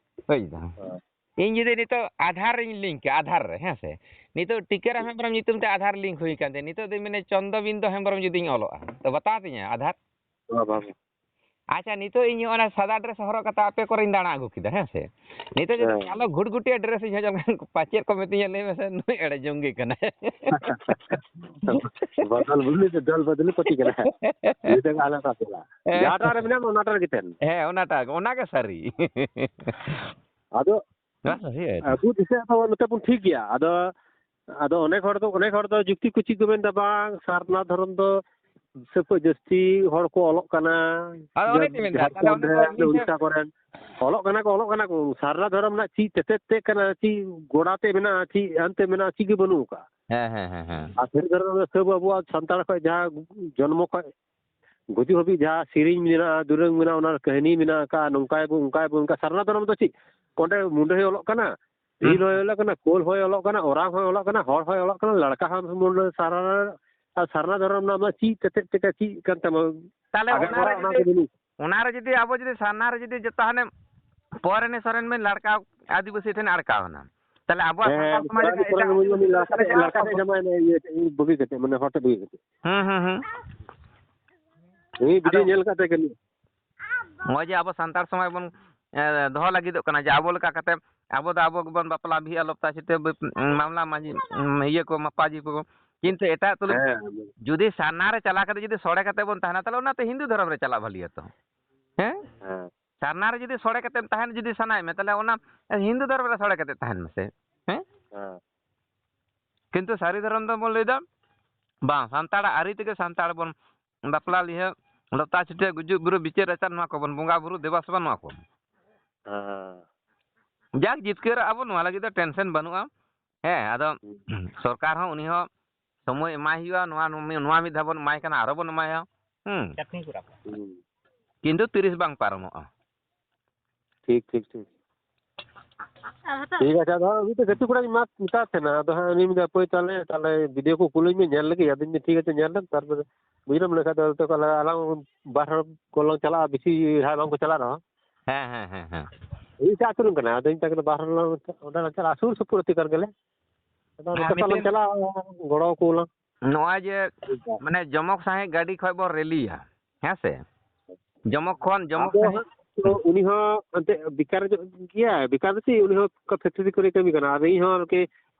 ᱵᱩᱡᱽ ᱫᱟᱢ? ᱦᱮᱸ᱾ ᱤᱧ ᱡᱩᱫᱤ ᱱᱤᱛᱚᱜ ᱟᱫᱷᱟᱨ ᱨᱤᱧ link ᱠᱮᱭᱟ, ᱟᱫᱷᱟᱨ ᱨᱮ, ᱦᱮᱸ ᱥᱮ? ᱱᱤᱛᱚᱜ ᱴᱤᱠᱟᱹᱨᱟᱢ ᱦᱮᱢᱵᱨᱚᱢ ᱧᱩᱛᱩᱢ ᱛᱮ ᱟᱫᱷᱟᱨ link ᱦᱩᱭ ᱠᱟᱱ ᱛᱤᱧᱟ, ᱱᱤᱛᱚᱜ ᱫᱚᱧ ᱢᱮᱱᱟ ᱪᱚᱱᱫᱚ ᱵᱤᱱᱫᱚ ᱦᱮᱢᱵᱨᱚᱢ ᱡᱩᱫᱤᱧ ᱚᱞᱚᱜᱼᱟ, ᱛᱚ ᱵᱟᱛᱟᱣ ᱛᱤᱧᱟ ᱟᱫᱷᱟᱨ? ᱵᱟ, ᱵᱟ, ᱵᱟ᱾ ᱟᱪᱪᱷᱟ, ᱱᱤᱛᱚᱜ ᱤᱧ ᱚᱱᱟ ᱥᱟᱫᱟ dress ᱦᱚᱨᱚᱜ ᱠᱟᱛᱮ ᱟᱯᱮ ᱠᱚᱨᱮᱧ ᱫᱟᱬᱟ ᱟᱹᱜᱩ ᱠᱮᱫᱟ, ᱦᱮᱸ ᱥᱮ? ᱱᱤᱛᱚᱜ ᱡᱩᱫᱤ ᱦᱮᱸ᱾ ᱠᱟᱞᱚ ᱜᱷᱩᱴᱜᱷᱩᱴᱤᱭᱟᱹ dress ᱤᱧ ᱦᱚᱨᱚᱜ ᱞᱮᱠᱷᱟᱱ ᱯᱟᱪᱮᱫ ᱠᱚ ᱢᱤᱛᱟᱹᱧᱟ, "ᱞᱟᱹᱭ ᱢᱮᱥᱮ, ᱱᱩᱭ ᱮᱲᱮ ᱡᱚᱝᱜᱤ ᱠᱟᱱᱟᱭ᱾" ᱵᱚᱫᱚᱞ ᱵᱚᱫᱚᱞ ᱫᱚ ᱫᱚᱞ ᱵᱚᱫᱚᱞᱤ ᱯᱟᱹᱴᱤ ᱠᱟᱱᱟ᱾ ᱱᱤᱛᱚᱜ ᱟᱞᱮ ᱚᱠᱟ ᱥᱮᱫ ᱞᱟ? ᱦᱮᱸ᱾ ᱡᱟᱦᱟᱸᱴᱟᱜ ᱨᱮ ᱢᱮᱱᱟᱜ ᱵᱚᱱᱟ, ᱚᱱᱟᱴᱟᱜ ᱨᱮᱜᱮ ᱛᱟᱦᱮᱱ᱾ ᱦᱮᱸ, ᱚᱱᱟᱴᱟᱜ, ᱚᱱᱟᱜᱮ ᱥᱟᱹᱨᱤ᱾ ᱟᱫᱚ ᱦᱮᱸ, ᱥᱟᱹᱨᱤ ᱟᱨᱠᱤ᱾ ᱟᱵᱚ ᱫᱤᱥᱟᱹ ᱫᱚ ᱱᱚᱛᱮ ᱵᱚᱱ ᱴᱷᱤᱠ ᱜᱮᱭᱟ᱾ ᱟᱫᱚ, ᱟᱫᱚ ᱚᱱᱮᱠ ᱦᱚᱲ ᱫᱚ, ᱚᱱᱮᱠ ᱦᱚᱲ ᱫᱚ ᱡᱩᱠᱛᱤ ᱠᱚ ᱪᱮᱫ ᱠᱚ ᱢᱮᱱᱫᱟ, ᱵᱟᱝ, ᱥᱟᱨᱱᱟ ᱫᱷᱚᱨᱚᱢ ᱫᱚ ᱥᱟᱹᱯᱟᱹ ᱡᱟᱹᱥᱛᱤ ᱦᱚᱲ ᱠᱚ ᱚᱞᱚᱜ ᱠᱟᱱᱟ᱾ ᱟᱫᱚ ᱚᱱᱮ ᱡᱟ-, ᱛᱚᱧ ᱢᱮᱱᱫᱟ, ᱛᱟᱦᱞᱮ ᱡᱷᱟᱲᱠᱷᱚᱸᱰ ᱚᱱᱮ ᱨᱮ, ᱛᱚ ᱤᱧ ᱩᱲᱤᱥᱥᱟ ᱠᱚᱨᱮᱱ ᱚᱞᱚᱜ ᱠᱟᱱᱟ ᱠᱚ, ᱚᱞᱚᱜ ᱠᱟᱱᱟ ᱠᱚ᱾ ᱥᱟᱨᱱᱟ ᱫᱷᱚᱨᱚᱢ ᱨᱮᱱᱟᱜ ᱪᱮᱫ ᱛᱮᱛᱮᱫ ᱛᱮᱫ ᱠᱟᱱᱟ, ᱪᱮᱫ ᱜᱚᱲᱟ ᱛᱮ ᱢᱮᱱᱟᱜᱼᱟ, ᱪᱮᱫ ᱦᱟᱱᱛᱮ ᱢᱮᱱᱟᱜᱼᱟ, ᱪᱮᱫ ᱜᱮ ᱵᱟᱹᱱᱩᱜ ᱟᱠᱟᱫᱼᱟ᱾ ᱦᱮᱸ, ᱦᱮᱸ, ᱦᱮᱸ, ᱦᱮᱸ᱾ ᱟᱨ ᱥᱟᱹᱨᱤ ᱫᱷᱚᱨᱚᱢ ᱫᱚ ᱥᱟᱹᱵ ᱟᱵᱚᱣᱟᱜ ᱥᱟᱱᱛᱟᱲ ᱠᱷᱚᱱ ᱡᱟᱦᱟᱸ ᱡᱚᱱᱢᱚ ᱠᱷᱚᱱ ᱜᱩᱡᱩᱜ ᱦᱟᱹᱵᱤᱡ ᱡᱟᱦᱟᱸ ᱥᱮᱨᱮᱧ ᱢᱮᱱᱟᱜᱼᱟ, ᱫᱩᱨᱟᱹᱝ ᱢᱮᱱᱟᱜᱼᱟ, ᱚᱱᱟ ᱠᱟᱹᱦᱱᱤ ᱢᱮᱱᱟᱜ ᱟᱠᱟᱫᱼᱟ, ᱱᱚᱝᱠᱟᱭᱟᱵᱚᱱ, ᱚᱱᱠᱟᱭᱟᱵᱚᱱ, ᱚᱱᱠᱟ ᱥᱟᱨᱱᱟ ᱫᱷᱚᱨᱚᱢ ᱫᱚ ᱪᱮᱫ? ᱚᱸᱰᱮ ᱢᱩᱸᱰᱟᱹ ᱦᱚᱸᱭ ᱚᱞᱚᱜ ᱠᱟᱱᱟ, ᱦᱩᱸ᱾ ᱵᱷᱤᱞ ᱦᱚᱸᱭ ᱚᱞᱚᱜ ᱠᱟᱱᱟ, ᱠᱳᱞ ᱦᱚᱸᱭ ᱚᱞᱚᱜ ᱠᱟᱱᱟ, ᱚᱨᱟᱝ ᱦᱚᱸᱭ ᱚᱞᱚᱜ ᱠᱟᱱᱟ, ᱞᱟᱲᱠᱟ ᱦᱚᱸ ᱢᱩᱸᱰᱟᱹ ᱥᱟᱨᱱᱟ, ᱟᱨ ᱥᱟᱨᱱᱟ ᱫᱷᱚᱨᱚᱢ ᱨᱮᱱᱟᱜ ᱢᱟ ᱪᱮᱫ ᱛᱮᱛᱮᱫ ᱛᱮᱠᱟ ᱪᱮᱫ ᱠᱟᱱ ᱛᱟᱢᱟ? ᱛᱟᱦᱞᱮ ᱟᱜᱮ ᱚᱱᱟᱨᱮ ᱠᱚᱨᱟ ᱚᱱᱟ ᱡᱩᱫᱤ, ᱠᱚ ᱡᱤᱱᱤᱥ᱾ ᱚᱱᱟᱨᱮ ᱡᱩᱫᱤ ᱟᱵᱚ ᱡᱩᱫᱤ ᱥᱟᱨᱱᱟ ᱨᱮ ᱡᱩᱫᱤ ᱡᱚᱛᱚ ᱦᱟᱱᱮ ᱯᱚᱨᱮᱱᱤ ᱥᱚᱨᱮᱱ ᱵᱮᱱ ᱞᱟᱲᱠᱟ ᱟᱹᱫᱤᱵᱟᱹᱥᱤ ᱴᱷᱮᱱ ᱟᱲᱠᱟᱣ ᱮᱱᱟ, ᱛᱟᱦᱞᱮ ᱟᱵᱚᱣᱟᱜ ᱦᱮᱸ, ᱥᱟᱱᱛᱟᱲ ᱥᱚᱢᱟᱡᱽ ᱨᱮᱱᱟᱜ ᱮᱴᱟᱜ ᱡᱟᱹᱛᱤ ᱫᱚ ᱞᱟᱲᱠᱟ ᱥᱟᱛᱮ ᱞᱟᱲᱠᱟ ᱞᱟᱲᱠᱟ ᱥᱟᱛᱮ ᱡᱟᱢᱟᱭ ᱮᱱᱟ, ᱤᱭᱟᱹ, ᱵᱟᱹᱜᱤ ᱠᱟᱛᱮ, ᱢᱟᱱᱮ ᱦᱚᱲ ᱴᱷᱮᱱ ᱵᱟᱹᱜᱤ ᱠᱟᱛᱮ᱾ ᱦᱩᱸ, ᱦᱩᱸ, ᱦᱩᱸ᱾ ᱩᱱᱤ ᱵᱷᱤᱰᱤᱭᱳ ᱟᱫᱚ ᱧᱮᱞ ᱠᱟᱛᱮ ᱜᱮ᱾ ᱱᱚᱜᱼᱚᱭ ᱡᱮ ᱟᱵᱚ ᱥᱟᱱᱛᱟᱲ ᱥᱚᱢᱟᱡᱽ ᱵᱚᱱ, ᱮ, ᱫᱚᱦᱚ ᱞᱟᱹᱜᱤᱫᱚᱜ ᱠᱟᱱᱟ, ᱡᱮ ᱟᱵᱚ ᱞᱮᱠᱟ ᱠᱟᱛᱮ ᱟᱵᱚ ᱫᱚ ᱟᱵᱚ ᱜᱮᱵᱚᱱ ᱵᱟᱯᱞᱟ ᱵᱤᱦᱟᱹᱜᱼᱟ, ᱞᱚᱯᱛᱟ ᱪᱷᱤᱛᱟᱹ ᱵᱤ-, ᱢᱟᱢᱞᱟ ᱢᱟᱹᱡᱷᱤ, ᱤᱭᱟᱹ ᱠᱚ, ᱢᱟᱯᱟᱡᱷᱤ ᱠᱚ, ᱠᱤᱱᱛᱩ ᱮᱴᱟᱜ ᱛᱩᱞᱩᱡ ᱦᱮᱸ᱾ ᱡᱩᱫᱤ ᱥᱟᱨᱱᱟ ᱨᱮ ᱪᱟᱞᱟᱣ ᱠᱟᱛᱮ ᱡᱩᱫᱤ ᱥᱚᱲᱮ ᱠᱟᱛᱮ ᱵᱚᱱ ᱛᱟᱦᱮᱱᱟ, ᱛᱟᱦᱞᱮ ᱚᱱᱟᱛᱮ ᱦᱤᱱᱫᱩ ᱫᱷᱚᱨᱚᱢ ᱨᱮ ᱪᱟᱞᱟᱜ ᱵᱷᱟᱹᱞᱤᱭᱟ ᱛᱚ᱾ ᱦᱮᱸ? ᱦᱮᱸ᱾ ᱥᱟᱨᱱᱟ ᱨᱮ ᱡᱩᱫᱤ ᱥᱚᱲᱮ ᱠᱟᱛᱮᱢ ᱛᱟᱦᱮᱱ ᱡᱩᱫᱤ ᱥᱟᱱᱟᱭᱮᱫ ᱢᱮ, ᱛᱟᱦᱞᱮ ᱚᱱᱟ ᱦᱤᱱᱫᱩ ᱫᱷᱚᱨᱚᱢ ᱨᱮ ᱥᱚᱲᱮ ᱠᱟᱛᱮ ᱛᱟᱦᱮᱱ ᱢᱮᱥᱮ᱾ ᱦᱮᱸ? ᱦᱮᱸ᱾ ᱠᱤᱱᱛᱩ ᱥᱟᱹᱨᱤ ᱫᱷᱚᱨᱚᱢ ᱫᱚᱵᱚᱱ ᱞᱟᱹᱭᱫᱟ, ᱵᱟᱝ, ᱥᱟᱱᱛᱟᱲᱟᱜ ᱟᱹᱨᱤ ᱛᱮᱜᱮ ᱥᱟᱱᱛᱟᱲ ᱵᱚᱱ ᱵᱟᱯᱞᱟ ᱵᱤᱦᱟᱹ, ᱞᱚᱛᱟ ᱪᱷᱤᱴᱭᱟᱹ, ᱜᱩᱡᱩᱜ ᱵᱩᱨᱩ, ᱵᱤᱪᱟᱹᱨ ᱟᱪᱟᱨ, ᱱᱚᱣᱟ ᱠᱚᱵᱚᱱ ᱵᱚᱸᱜᱟ ᱵᱩᱨᱩ ᱫᱮᱵᱟ ᱥᱮᱵᱟ, ᱱᱚᱣᱟ ᱠᱚ᱾ ᱦᱮᱸ᱾ ᱡᱟᱠ, ᱡᱤᱛᱠᱟᱹᱨᱚᱜ ᱟᱵᱚ, ᱱᱚᱣᱟ ᱞᱟᱹᱜᱤᱫ ᱫᱚ ᱴᱮᱱᱥᱮᱱ ᱵᱟᱹᱱᱩᱜᱼᱟ᱾ ᱦᱮᱸ, ᱟᱫᱚ ᱦᱩᱸ᱾ ᱥᱚᱨᱠᱟᱨ ᱦᱚᱸ, ᱩᱱᱤ ᱦᱚᱸ ᱥᱚᱢᱚᱭ ᱮᱢᱟᱭ ᱦᱩᱭᱩᱜᱼᱟ᱾ ᱱᱚᱣᱟ, ᱱᱚᱣᱟ ᱢᱤᱫ ᱫᱷᱟᱣ ᱵᱚᱱ ᱮᱢᱟᱭ ᱠᱟᱱᱟ, ᱟᱨᱚ ᱵᱚᱱ ᱮᱢᱟᱭᱟ᱾ ᱦᱩᱸ᱾ ᱦᱩᱸ᱾ ᱠᱤᱱᱛᱩ ᱛᱤᱨᱤᱥ ᱵᱟᱝ ᱯᱟᱨᱚᱢᱚᱜᱼᱟ᱾ ᱴᱷᱤᱠ, ᱴᱷᱤᱠ, ᱴᱷᱤᱠ᱾ ᱴᱷᱤᱠ ᱟᱪᱷᱮ, ᱟᱫᱚ ᱦᱟᱸᱜ ᱩᱱᱤ ᱫᱚ ᱜᱟᱛᱮ ᱠᱚᱲᱟᱧ ᱢᱮᱛᱟᱫ ᱛᱟᱦᱮᱱᱟ, ᱟᱫᱚ ᱦᱟᱸᱜ ᱩᱱᱤ ᱢᱮᱱᱫᱟ, "ᱦᱟᱯᱳᱭ ᱛᱟᱦᱞᱮ, ᱛᱟᱦᱞᱮ ᱵᱷᱤᱰᱤᱭᱳ ᱠᱚ ᱠᱩᱞᱟᱹᱧ ᱢᱮ, ᱧᱮᱞ ᱞᱮᱜᱮ", ᱟᱫᱚᱧ ᱢᱮᱱᱫᱟ, "ᱴᱷᱤᱠ ᱟᱪᱷᱮ, ᱧᱮᱞ ᱞᱮᱢ, ᱛᱟᱨᱯᱚᱨᱮ ᱵᱩᱡᱷᱟᱹᱣ ᱞᱮᱠᱷᱟᱡ ᱫᱚ ᱛᱟᱦᱞᱮ ᱟᱞᱟᱝ ᱵᱟᱨ ᱦᱚᱲ ᱠᱚᱞᱟᱝ ᱪᱟᱞᱟᱜᱼᱟ, ᱵᱮᱥᱤ ᱦᱟᱸᱜ ᱵᱟᱝ ᱠᱚ ᱪᱟᱞᱟᱜ ᱨᱮᱦᱚᱸ᱾ ᱦᱮᱸ, ᱦᱮᱸ, ᱦᱮᱸ, ᱦᱮᱸ᱾ ᱤᱧ ᱮᱴᱟᱜ ᱟᱹᱛᱩ ᱨᱮᱱ ᱠᱟᱱᱟ, ᱟᱫᱚᱧ ᱢᱮᱛᱟᱭ ᱠᱟᱱᱟ, ᱵᱟᱨ ᱦᱚᱲ ᱞᱟᱝ ᱚᱸᱰᱮ ᱞᱟᱝ ᱪᱟᱞᱟᱜᱼᱟ, ᱥᱩᱨ ᱥᱩᱯᱩᱨ ᱟᱹᱛᱩ ᱠᱟᱱ ᱜᱮᱞᱮ, ᱟᱫᱚ ᱦᱮᱸ, ᱡᱚᱛᱚ ᱞᱟᱝ ᱢᱤᱫᱴᱮᱱ ᱪᱟᱞᱟᱜᱼᱟ, ᱜᱚᱲᱚ ᱟᱠᱚ ᱟᱞᱟᱝ᱾" ᱱᱚᱜᱼᱚᱭ ᱡᱮ, ᱢᱟᱱᱮ, ᱡᱚᱢᱚᱠ ᱥᱟᱺᱦᱤᱡ ᱜᱟᱹᱰᱤ ᱠᱷᱚᱡ ᱵᱚᱱ ᱨᱮᱞᱤᱭᱟ, ᱦᱮᱸ ᱥᱮ? ᱡᱚᱢᱚᱠ ᱠᱷᱚᱱ, ᱡᱚᱢᱚᱠ ᱟᱫᱚ ᱥᱟᱺᱦᱤᱡ᱾ ᱦᱟᱸᱜ ᱛᱚ ᱩᱱᱤ ᱦᱚᱸ ᱮᱱᱛᱮᱫ ᱵᱮᱠᱟᱨ ᱧᱚᱜ ᱜᱮᱭᱟᱭ, ᱵᱮᱠᱟᱨ ᱫᱚ ᱪᱮᱫ, ᱩᱱᱤ ᱦᱚᱸ ᱚᱱᱠᱟ ᱯᱷᱮᱠᱴᱨᱤ ᱠᱚᱨᱮ ᱠᱟᱹᱢᱤ ᱠᱟᱱᱟ, ᱟᱨ ᱤᱧ ᱦᱚᱸ ᱟᱨᱠᱤ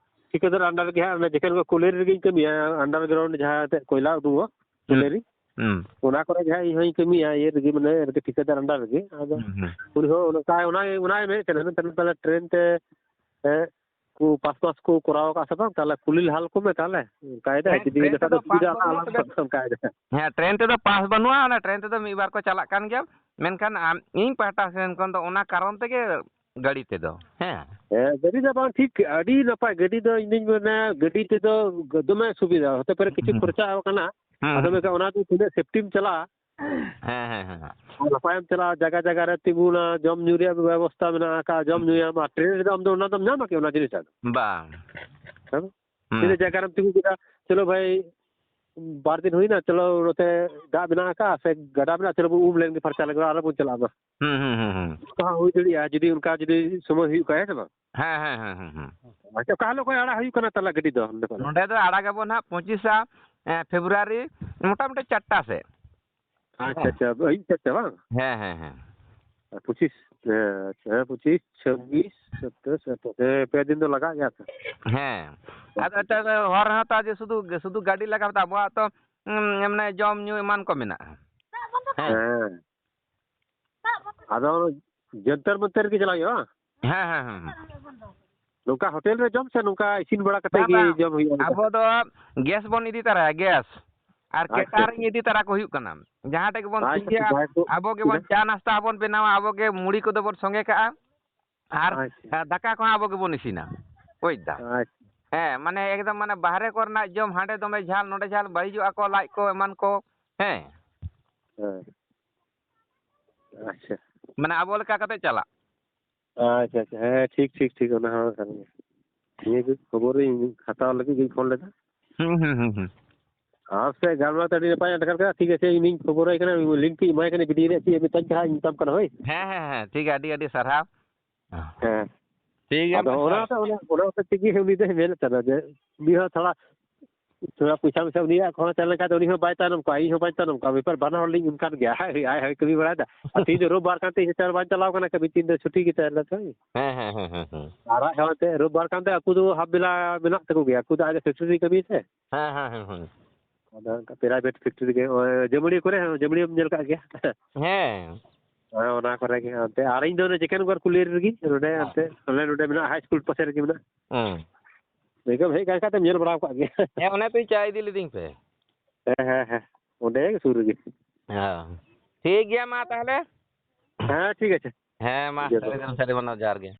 ᱴᱷᱤᱠᱟᱹᱫᱟᱨ under ᱨᱮᱜᱮ ᱦᱟᱸᱜ, ᱚᱱᱟ ᱡᱮᱠᱷᱮᱱ ᱠᱚ ᱠᱚᱞᱮᱨᱤ ᱨᱮᱜᱮᱧ ᱠᱟᱹᱢᱤᱭᱟ, underground ᱡᱟᱦᱟᱸ ᱮᱱᱛᱮᱫ ᱠᱚᱭᱞᱟ ᱩᱰᱩᱝᱚᱜ, ᱦᱩᱸ᱾ ᱠᱚᱞᱮᱨᱤ᱾ ᱦᱩᱸ᱾ ᱚᱱᱟ ᱠᱚᱨᱮ ᱜᱮ ᱦᱟᱸᱜ ᱤᱧ ᱦᱚᱸᱧ ᱠᱟᱹᱢᱤᱭᱟ, ᱤᱭᱟᱹ ᱨᱮᱜᱮ, ᱢᱟᱱᱮ ᱟᱨᱠᱤ ᱴᱷᱤᱠᱟᱹᱫᱟᱨ under ᱨᱮᱜᱮ᱾ ᱟᱫᱚ ᱦᱩᱸ, ᱦᱩᱸ᱾ ᱩᱱᱤ ᱦᱚᱸ ᱚᱱᱠᱟ, ᱚᱱᱟ, ᱚᱱᱟᱭ ᱢᱮᱱᱮᱫ ᱛᱟᱦᱮᱱᱟ, ᱢᱮᱱ ᱛᱟᱦᱮᱱᱟ, "ᱛᱟᱦᱞᱮ ᱴᱨᱮᱱ ᱛᱮ, ᱮ, ᱠᱚ ᱯᱟᱥ ᱢᱟᱥ ᱠᱚ ᱠᱚᱨᱟᱣ ᱟᱠᱟᱫ ᱥᱮ ᱵᱟᱝ? ᱛᱟᱦᱞᱮ ᱠᱩᱞᱤ ᱞᱟᱦᱟ ᱞᱮᱠᱚ ᱢᱮ ᱛᱟᱦᱞᱮ, ᱚᱱᱠᱟᱭ ᱫᱟᱭ, ᱦᱮᱸ, ᱡᱩᱫᱤ ᱴᱨᱮᱱ ᱤᱱᱟᱹ ᱠᱷᱟᱱ ᱛᱮᱫᱚ ᱫᱚ ᱯᱟᱥ ᱥᱩᱵᱤᱫᱷᱟ ᱵᱟᱹᱱᱩᱜᱼᱟ, ᱟᱞᱟᱝ ᱛᱚᱵᱮ ᱚᱱᱠᱟᱭ ᱫᱟᱭ᱾" ᱦᱮᱸ, ᱴᱨᱮᱱ ᱛᱮᱫᱚ ᱯᱟᱥ ᱵᱟᱹᱱᱩᱜᱼᱟ, ᱚᱱᱟ ᱴᱨᱮᱱ ᱛᱮᱫᱚ ᱢᱤᱫ ᱵᱟᱨ ᱠᱚ ᱪᱟᱞᱟᱜ ᱠᱟᱱ ᱜᱮᱭᱟ, ᱢᱮᱱᱠᱷᱟᱱ ᱟᱢ, ᱤᱧ ᱯᱟᱦᱴᱟ ᱥᱮᱱ ᱠᱷᱚᱱ ᱫᱚ ᱚᱱᱟ ᱠᱟᱨᱚᱱ ᱛᱮᱜᱮ ᱜᱟᱹᱰᱤ ᱛᱮᱫᱚ᱾ ᱦᱮᱸ᱾ ᱦᱮᱸ, ᱜᱟᱹᱰᱤ ᱫᱚ ᱵᱟᱝ ᱴᱷᱤᱠ, ᱟᱹᱰᱤ ᱱᱟᱯᱟᱭ᱾ ᱜᱟᱹᱰᱤ ᱫᱚ ᱤᱧ ᱫᱩᱧ ᱢᱮᱱᱟ, ᱜᱟᱹᱰᱤ ᱛᱮᱫᱚ ᱫᱚᱢᱮ ᱥᱩᱵᱤᱫᱷᱟ᱾ ᱦᱚᱛᱮ ᱯᱟᱨᱮ ᱠᱤᱪᱷᱩ ᱦᱩᱸ᱾ ᱠᱷᱚᱨᱪᱟ ᱦᱚᱸ ᱠᱟᱱᱟ᱾ ᱦᱩᱸ, ᱟᱫᱚ ᱦᱩᱸ᱾ ᱢᱮᱱᱠᱷᱟᱱ ᱚᱱᱟ ᱫᱚ ᱛᱤᱱᱟᱹᱜ ᱥᱮᱯᱴᱤᱢ ᱪᱟᱞᱟᱜᱼᱟ, ᱦᱮᱸ, ᱦᱮᱸ, ᱦᱮᱸ᱾ ᱟᱨ ᱱᱟᱯᱟᱭᱮᱢ ᱪᱟᱞᱟᱜᱼᱟ, ᱡᱟᱭᱜᱟ ᱡᱟᱭᱜᱟ ᱨᱮ ᱛᱤᱸᱜᱩᱱᱟ, ᱡᱚᱢ ᱧᱩ ᱨᱮᱭᱟᱜ ᱵᱮᱵᱚᱥᱛᱷᱟ ᱢᱮᱱᱟᱜ ᱟᱠᱟᱫᱼᱟ, ᱡᱚᱢ ᱧᱩᱭᱟᱢ᱾ ᱟᱨ ᱴᱨᱮᱱ ᱨᱮᱫᱚ ᱟᱢ ᱫᱚ ᱚᱱᱟ ᱫᱚᱢ ᱧᱟᱢᱟ ᱠᱤ, ᱚᱱᱟ ᱡᱤᱱᱤᱥᱴᱟᱜ ᱫᱚ? ᱵᱟᱝ᱾ ᱦᱮᱸ? ᱦᱩᱸ᱾ ᱛᱤᱱᱟᱹᱜ ᱡᱟᱭᱜᱟ ᱨᱮᱢ ᱛᱤᱸᱜᱩ ᱠᱮᱫᱟ, ᱪᱚᱞᱚ ᱵᱷᱟᱭ, ᱵᱟᱨ ᱫᱤᱱ ᱦᱩᱭᱱᱟ, ᱪᱚᱞᱚ ᱱᱚᱛᱮ ᱫᱟᱜ ᱢᱮᱱᱟᱜ ᱟᱠᱟᱫᱼᱟ ᱥᱮ ᱜᱟᱰᱟ ᱢᱮᱱᱟᱜᱼᱟ, ᱪᱚᱞᱚ ᱵᱚᱱ ᱩᱢ ᱞᱮᱱ ᱜᱮ, ᱯᱷᱟᱨᱪᱟ ᱞᱮᱱ ᱜᱮ, ᱟᱨᱚ ᱵᱚᱱ ᱪᱟᱞᱟᱜᱼᱟ᱾ ᱦᱩᱸ, ᱦᱩᱸ, ᱦᱩᱸ, ᱦᱩᱸ᱾ ᱚᱱᱠᱟ ᱦᱚᱸ ᱦᱩᱭ ᱫᱟᱲᱮᱭᱟᱜᱼᱟ, ᱡᱩᱫᱤ ᱚᱱᱠᱟ ᱡᱩᱫᱤ ᱥᱚᱢᱚᱭ ᱦᱩᱭᱩᱜ ᱠᱷᱟᱱ, ᱦᱮᱸ ᱥᱮ ᱵᱟᱝ? ᱦᱮᱸ, ᱦᱮᱸ, ᱦᱮᱸ, ᱦᱮᱸ, ᱦᱮᱸ᱾ ᱟᱪᱪᱷᱟ, ᱚᱠᱟ ᱦᱤᱞᱳᱜ ᱠᱷᱚᱱ ᱟᱲᱟᱜ ᱦᱩᱭᱩᱜ ᱠᱟᱱᱟ ᱛᱟᱦᱚᱞᱮ ᱜᱟᱹᱰᱤ ᱫᱚ ᱱᱚᱸᱰᱮ ᱠᱷᱚᱱ? ᱱᱚᱸᱰᱮ ᱫᱚ ᱟᱲᱟᱜᱟᱵᱚᱱ ᱦᱟᱸᱜ ᱯᱚᱸᱪᱤᱥᱟ, ᱮ, ᱯᱷᱮᱵᱽᱨᱩᱣᱟᱨᱤ, ᱢᱚᱴᱟᱢᱩᱴᱤ ᱪᱟᱨᱴᱟ ᱥᱮᱫ᱾ ᱟᱪᱪᱷᱟ, ᱦᱮᱸ᱾ ᱟᱪᱪᱷᱟ, ᱟᱹᱭᱩᱵ ᱥᱮᱫ ᱛᱮ ᱵᱟᱝ? ᱦᱮᱸ, ᱦᱮᱸ, ᱦᱮᱸ᱾ ᱟᱨ ᱯᱚᱸᱪᱤᱥ, ᱦᱮᱸ, ᱟᱪᱪᱷᱟ, ᱦᱮᱸ, ᱯᱚᱸᱪᱤᱥ, ᱪᱷᱟᱵᱵᱤᱥ, ᱥᱟᱛᱟᱥ, ᱟᱴᱷᱟᱥ, ᱦᱮᱸ, ᱯᱮ ᱫᱤᱱ ᱫᱚ ᱞᱟᱜᱟᱜ ᱜᱮᱭᱟ ᱛᱚ᱾ ᱦᱮᱸ᱾ ᱟᱫᱚ ᱮᱱᱛᱮᱫ ᱦᱚᱨ ᱨᱮᱦᱚᱸ ᱛᱚ ᱡᱮ ᱥᱩᱫᱷᱩ, ᱥᱩᱫᱷᱩ ᱜᱟᱹᱰᱤ ᱞᱟᱜᱟ ᱠᱟᱛᱮ ᱟᱵᱚᱣᱟᱜ ᱛᱚ, ᱩᱸ, ᱢᱟᱱᱮ ᱡᱚᱢ ᱧᱩ ᱮᱢᱟᱱ ᱠᱚ ᱢᱮᱱᱟᱜᱼᱟ᱾ ᱦᱮᱸ᱾ ᱦᱮᱸ᱾ ᱟᱫᱚ ᱡᱚᱱᱛᱚᱨ ᱢᱚᱱᱛᱚᱨ ᱨᱮᱜᱮ ᱪᱟᱞᱟᱜ ᱦᱩᱭᱩᱜᱼᱟ, ᱵᱟᱝ? ᱦᱮᱸ, ᱦᱮᱸ, ᱦᱮᱸ, ᱦᱮᱸ᱾ ᱱᱚᱝᱠᱟ ᱦᱳᱴᱮᱞ ᱨᱮ ᱡᱚᱢ ᱥᱮ ᱱᱚᱝᱠᱟ ᱤᱥᱤᱱ ᱵᱟᱲᱟ ᱠᱟᱛᱮ ᱵᱟᱝ, ᱜᱮ ᱵᱟᱝ᱾ ᱡᱚᱢ ᱦᱩᱭᱩᱜᱼᱟ ᱚᱱᱠᱟ? ᱟᱵᱚ ᱫᱚ ᱜᱮᱥ ᱵᱚᱱ ᱤᱫᱤ ᱛᱟᱨᱟᱭᱟ, ᱜᱮᱥ᱾ ᱟᱨ ᱟᱪᱪᱷᱟ, ᱠᱮᱴᱟᱨᱤᱝ ᱟᱪᱪᱷᱟ᱾ ᱤᱫᱤ ᱛᱟᱨᱟ ᱠᱚ ᱦᱩᱭᱩᱜ ᱠᱟᱱᱟ᱾ ᱡᱟᱦᱟᱸ ᱴᱷᱮᱡ ᱜᱮᱵᱚᱱ ᱟᱪᱪᱷᱟ, ᱯᱤᱸᱡᱟᱹᱜᱼᱟ, ᱡᱟᱦᱟᱸᱭ ᱠᱚ ᱟᱵᱚ ᱜᱮᱵᱚᱱ ᱤᱥᱤᱱᱟ᱾ ᱪᱟ ᱱᱟᱥᱛᱟ ᱦᱚᱸᱵᱚᱱ ᱵᱮᱱᱟᱣᱟ, ᱟᱵᱚ ᱜᱮ ᱢᱩᱲᱤ ᱠᱚᱫᱚ ᱵᱚᱱ ᱥᱚᱸᱜᱮ ᱠᱟᱜᱼᱟ᱾ ᱟᱨ, ᱟᱪᱪᱷᱟ᱾ ᱮ, ᱫᱟᱠᱟ ᱠᱚᱦᱚᱸ ᱟᱵᱚ ᱜᱮᱵᱚᱱ ᱤᱥᱤᱱᱟ᱾ ᱵᱩᱡᱽ ᱫᱟ? ᱟᱪᱪᱷᱟ᱾ ᱦᱮᱸ, ᱢᱟᱱᱮ ᱮᱠᱫᱚᱢ ᱢᱟᱱᱮ ᱵᱟᱦᱨᱮ ᱠᱚᱨᱮᱱᱟᱜ ᱡᱚᱢ, ᱦᱟᱸᱰᱮ ᱫᱚᱢᱮ ᱡᱷᱟᱞ, ᱱᱚᱰᱮ ᱡᱷᱟᱞ, ᱵᱟᱹᱲᱤᱡᱚᱜᱼᱟ ᱠᱚ ᱞᱟᱡ ᱠᱚ ᱮᱢᱟᱱ ᱠᱚ᱾ ᱦᱮᱸ᱾ ᱦᱮᱸ᱾ ᱟᱪᱪᱷᱟ᱾ ᱢᱟᱱᱮ ᱟᱵᱚ ᱞᱮᱠᱟ ᱠᱟᱛᱮ ᱪᱟᱞᱟᱜ᱾ ᱟᱪᱪᱷᱟ, ᱟᱪᱪᱷᱟ᱾ ᱦᱮᱸ, ᱴᱷᱤᱠ, ᱴᱷᱤᱠ, ᱴᱷᱤᱠ᱾ ᱚᱱᱟ ᱦᱚᱸ ᱠᱟᱱ ᱜᱮᱭᱟ᱾ ᱱᱤᱭᱟᱹ ᱜᱮ ᱠᱷᱚᱵᱚᱨ ᱤᱧ ᱦᱟᱛᱟᱣ ᱞᱟᱹᱜᱤᱫ ᱜᱤᱧ ᱯᱷᱳᱱ ᱞᱮᱫᱟ᱾ ᱦᱩᱸ, ᱦᱩᱸ, ᱦᱩᱸ, ᱦᱩᱸ᱾ ᱟᱨ ᱥᱮ ᱜᱟᱞᱢᱟᱨᱟᱣ ᱛᱮ ᱟᱹᱰᱤ ᱱᱟᱯᱟᱭ ᱟᱴᱠᱟᱨ ᱠᱮᱫᱟ᱾ ᱴᱷᱤᱠ ᱟᱪᱷᱮ, ᱤᱧᱤᱧ ᱠᱷᱚᱵᱚᱨᱟᱭ ᱠᱟᱱᱟ, ᱞᱤᱝᱠ ᱤᱧ ᱮᱢᱟᱭ ᱠᱟᱱᱟ, ᱵᱤᱰᱤ ᱨᱮᱭᱟᱜ ᱪᱮᱫ ᱮ ᱢᱮᱛᱟᱧ ᱠᱟᱱᱟ, ᱤᱧ ᱢᱮᱛᱟᱢ ᱠᱟᱱᱟ, ᱦᱳᱭ᱾ ᱦᱮᱸ, ᱦᱮᱸ, ᱦᱮᱸ, ᱴᱷᱤᱠ ᱜᱮᱭᱟ, ᱟᱹᱰᱤ, ᱟᱹᱰᱤ ᱥᱟᱨᱦᱟᱣ᱾ ᱦᱮᱸ᱾ ᱴᱷᱤᱠ ᱜᱮᱭᱟ, ᱟᱫᱚ ᱢᱟ ᱚᱱᱟ ᱛᱟᱦᱚᱞᱮ᱾ ᱦᱚᱛᱮ, ᱚᱱᱟ, ᱚᱱᱟ ᱦᱚᱛᱮ ᱛᱮᱜᱮ ᱩᱱᱤ ᱫᱚᱭ ᱢᱮᱱᱮᱫ ᱛᱟᱦᱮᱱᱟ ᱡᱮ ᱩᱱᱤ ᱦᱚᱸ ᱛᱷᱚᱲᱟ, ᱛᱷᱚᱲᱟ ᱯᱚᱭᱥᱟ ᱢᱚᱭᱥᱟ ᱩᱱᱤᱭᱟᱜ ᱠᱷᱚᱨᱚᱪ ᱛᱟᱦᱮᱸ ᱞᱮᱱᱠᱷᱟᱱ ᱫᱚ ᱩᱱᱤ ᱦᱚᱸ ᱵᱟᱭ ᱛᱟᱭᱱᱚᱢ ᱠᱚᱜᱼᱟ, ᱤᱧ ᱦᱚᱸ ᱵᱟᱹᱧ ᱛᱟᱭᱱᱚᱢ ᱠᱚᱜᱼᱟ᱾ ᱵᱮᱯᱟᱨ ᱵᱟᱱᱟ ᱦᱚᱲ ᱞᱤᱧ ᱚᱱᱠᱟᱱ ᱜᱮᱭᱟ᱾ ᱟᱡ, ᱟᱡ ᱦᱚᱸᱭ ᱠᱟᱹᱢᱤ ᱵᱟᱲᱟᱭᱮᱫᱟ᱾ ᱟᱨ ᱛᱮᱦᱮᱧ ᱫᱚ ᱨᱳᱵ ᱵᱟᱨ ᱠᱟᱱᱛᱮ ᱤᱧ ᱦᱚᱸ ᱵᱟᱹᱧ ᱪᱟᱞᱟᱣ ᱠᱟᱱᱟ ᱠᱟᱹᱢᱤ, ᱛᱮᱦᱮᱧ ᱫᱚ ᱪᱷᱩᱴᱤ ᱜᱮ ᱛᱟᱦᱮᱸ ᱞᱮᱱ ᱛᱟᱭ᱾ ᱦᱮᱸ, ᱦᱮᱸ, ᱦᱮᱸ, ᱦᱮᱸ, ᱦᱮᱸ᱾ ᱟᱨ ᱟᱡ ᱦᱚᱸ ᱮᱱᱛᱮᱫ ᱨᱳᱵ ᱵᱟᱨ ᱠᱟᱱᱛᱮ ᱟᱠᱚ ᱫᱚ ᱦᱟᱯ ᱵᱮᱞᱟ ᱢᱮᱱᱟᱜ ᱛᱟᱠᱚ ᱜᱮᱭᱟ, ᱟᱠᱚ ᱫᱚ ᱟᱡ ᱫᱚ ᱯᱷᱮᱠᱴᱨᱤ ᱨᱮ ᱠᱟᱹᱢᱤᱭᱟ ᱥᱮ᱾ ᱦᱮᱸ, ᱦᱮᱸ, ᱦᱮᱸ, ᱦᱮᱸ᱾ ᱟᱫᱚ ᱚᱱᱠᱟ ᱯᱨᱟᱭᱵᱷᱮᱴ ᱯᱷᱮᱠᱴᱨᱤ ᱨᱮᱜᱮ, ᱱᱚᱜᱼᱚᱭ ᱡᱟᱹᱢᱩᱲᱤᱭᱟᱹ ᱠᱚᱨᱮ ᱦᱚᱸ, ᱡᱟᱹᱢᱩᱲᱤᱭᱟᱹᱢ ᱧᱮᱞ ᱠᱟᱜ ᱜᱮᱭᱟ᱾ ᱦᱮᱸ᱾ ᱦᱮᱸ, ᱚᱱᱟ ᱠᱚᱨᱮ ᱜᱮ ᱚᱱᱛᱮ᱾ ᱟᱨ ᱤᱧ ᱫᱚ ᱚᱱᱮ ᱡᱮᱠᱮᱱ ᱜᱚᱨ ᱠᱩᱞᱤ ᱨᱮᱜᱮ, ᱱᱚᱰᱮ ᱦᱮᱸ᱾ ᱚᱱᱛᱮ, ᱟᱞᱮ ᱱᱚᱰᱮ ᱢᱮᱱᱟᱜᱼᱟ, ᱦᱟᱭ ᱥᱠᱩᱞ ᱯᱟᱥᱮ ᱨᱮᱜᱮ ᱢᱮᱱᱟᱜᱼᱟ᱾ ᱦᱮᱸ᱾ ᱮᱠᱫᱚᱢ ᱦᱮᱡ ᱠᱟᱱ ᱠᱷᱟᱡ ᱫᱚᱢ ᱧᱮᱞ ᱵᱟᱲᱟ ᱟᱠᱟᱫ ᱜᱮᱭᱟ᱾ ᱦᱮᱸ, ᱚᱱᱮ ᱛᱚᱧ ᱪᱟ ᱤᱫᱤ ᱞᱤᱫᱤᱧ ᱯᱮ᱾ ᱦᱮᱸ, ᱦᱮᱸ, ᱦᱮᱸ, ᱚᱸᱰᱮ ᱜᱮ ᱥᱩᱨ ᱨᱮᱜᱮ᱾ ᱦᱮᱸ᱾ ᱴᱷᱤᱠ ᱜᱮᱭᱟ ᱢᱟ ᱛᱟᱦᱚᱞᱮ᱾ ᱦᱮᱸ, ᱴᱷᱤᱠ ᱟᱪᱷᱮ᱾ ᱦᱮᱸ, ᱢᱟ, ᱴᱷᱤᱠ ᱜᱮᱭᱟ ᱥᱟᱹᱨᱤ ᱛᱚᱵᱮ᱾ ᱫᱚ ᱥᱟᱹᱨᱤ ᱢᱟᱱᱟᱣ, ᱡᱚᱦᱟᱨ ᱜᱮ᱾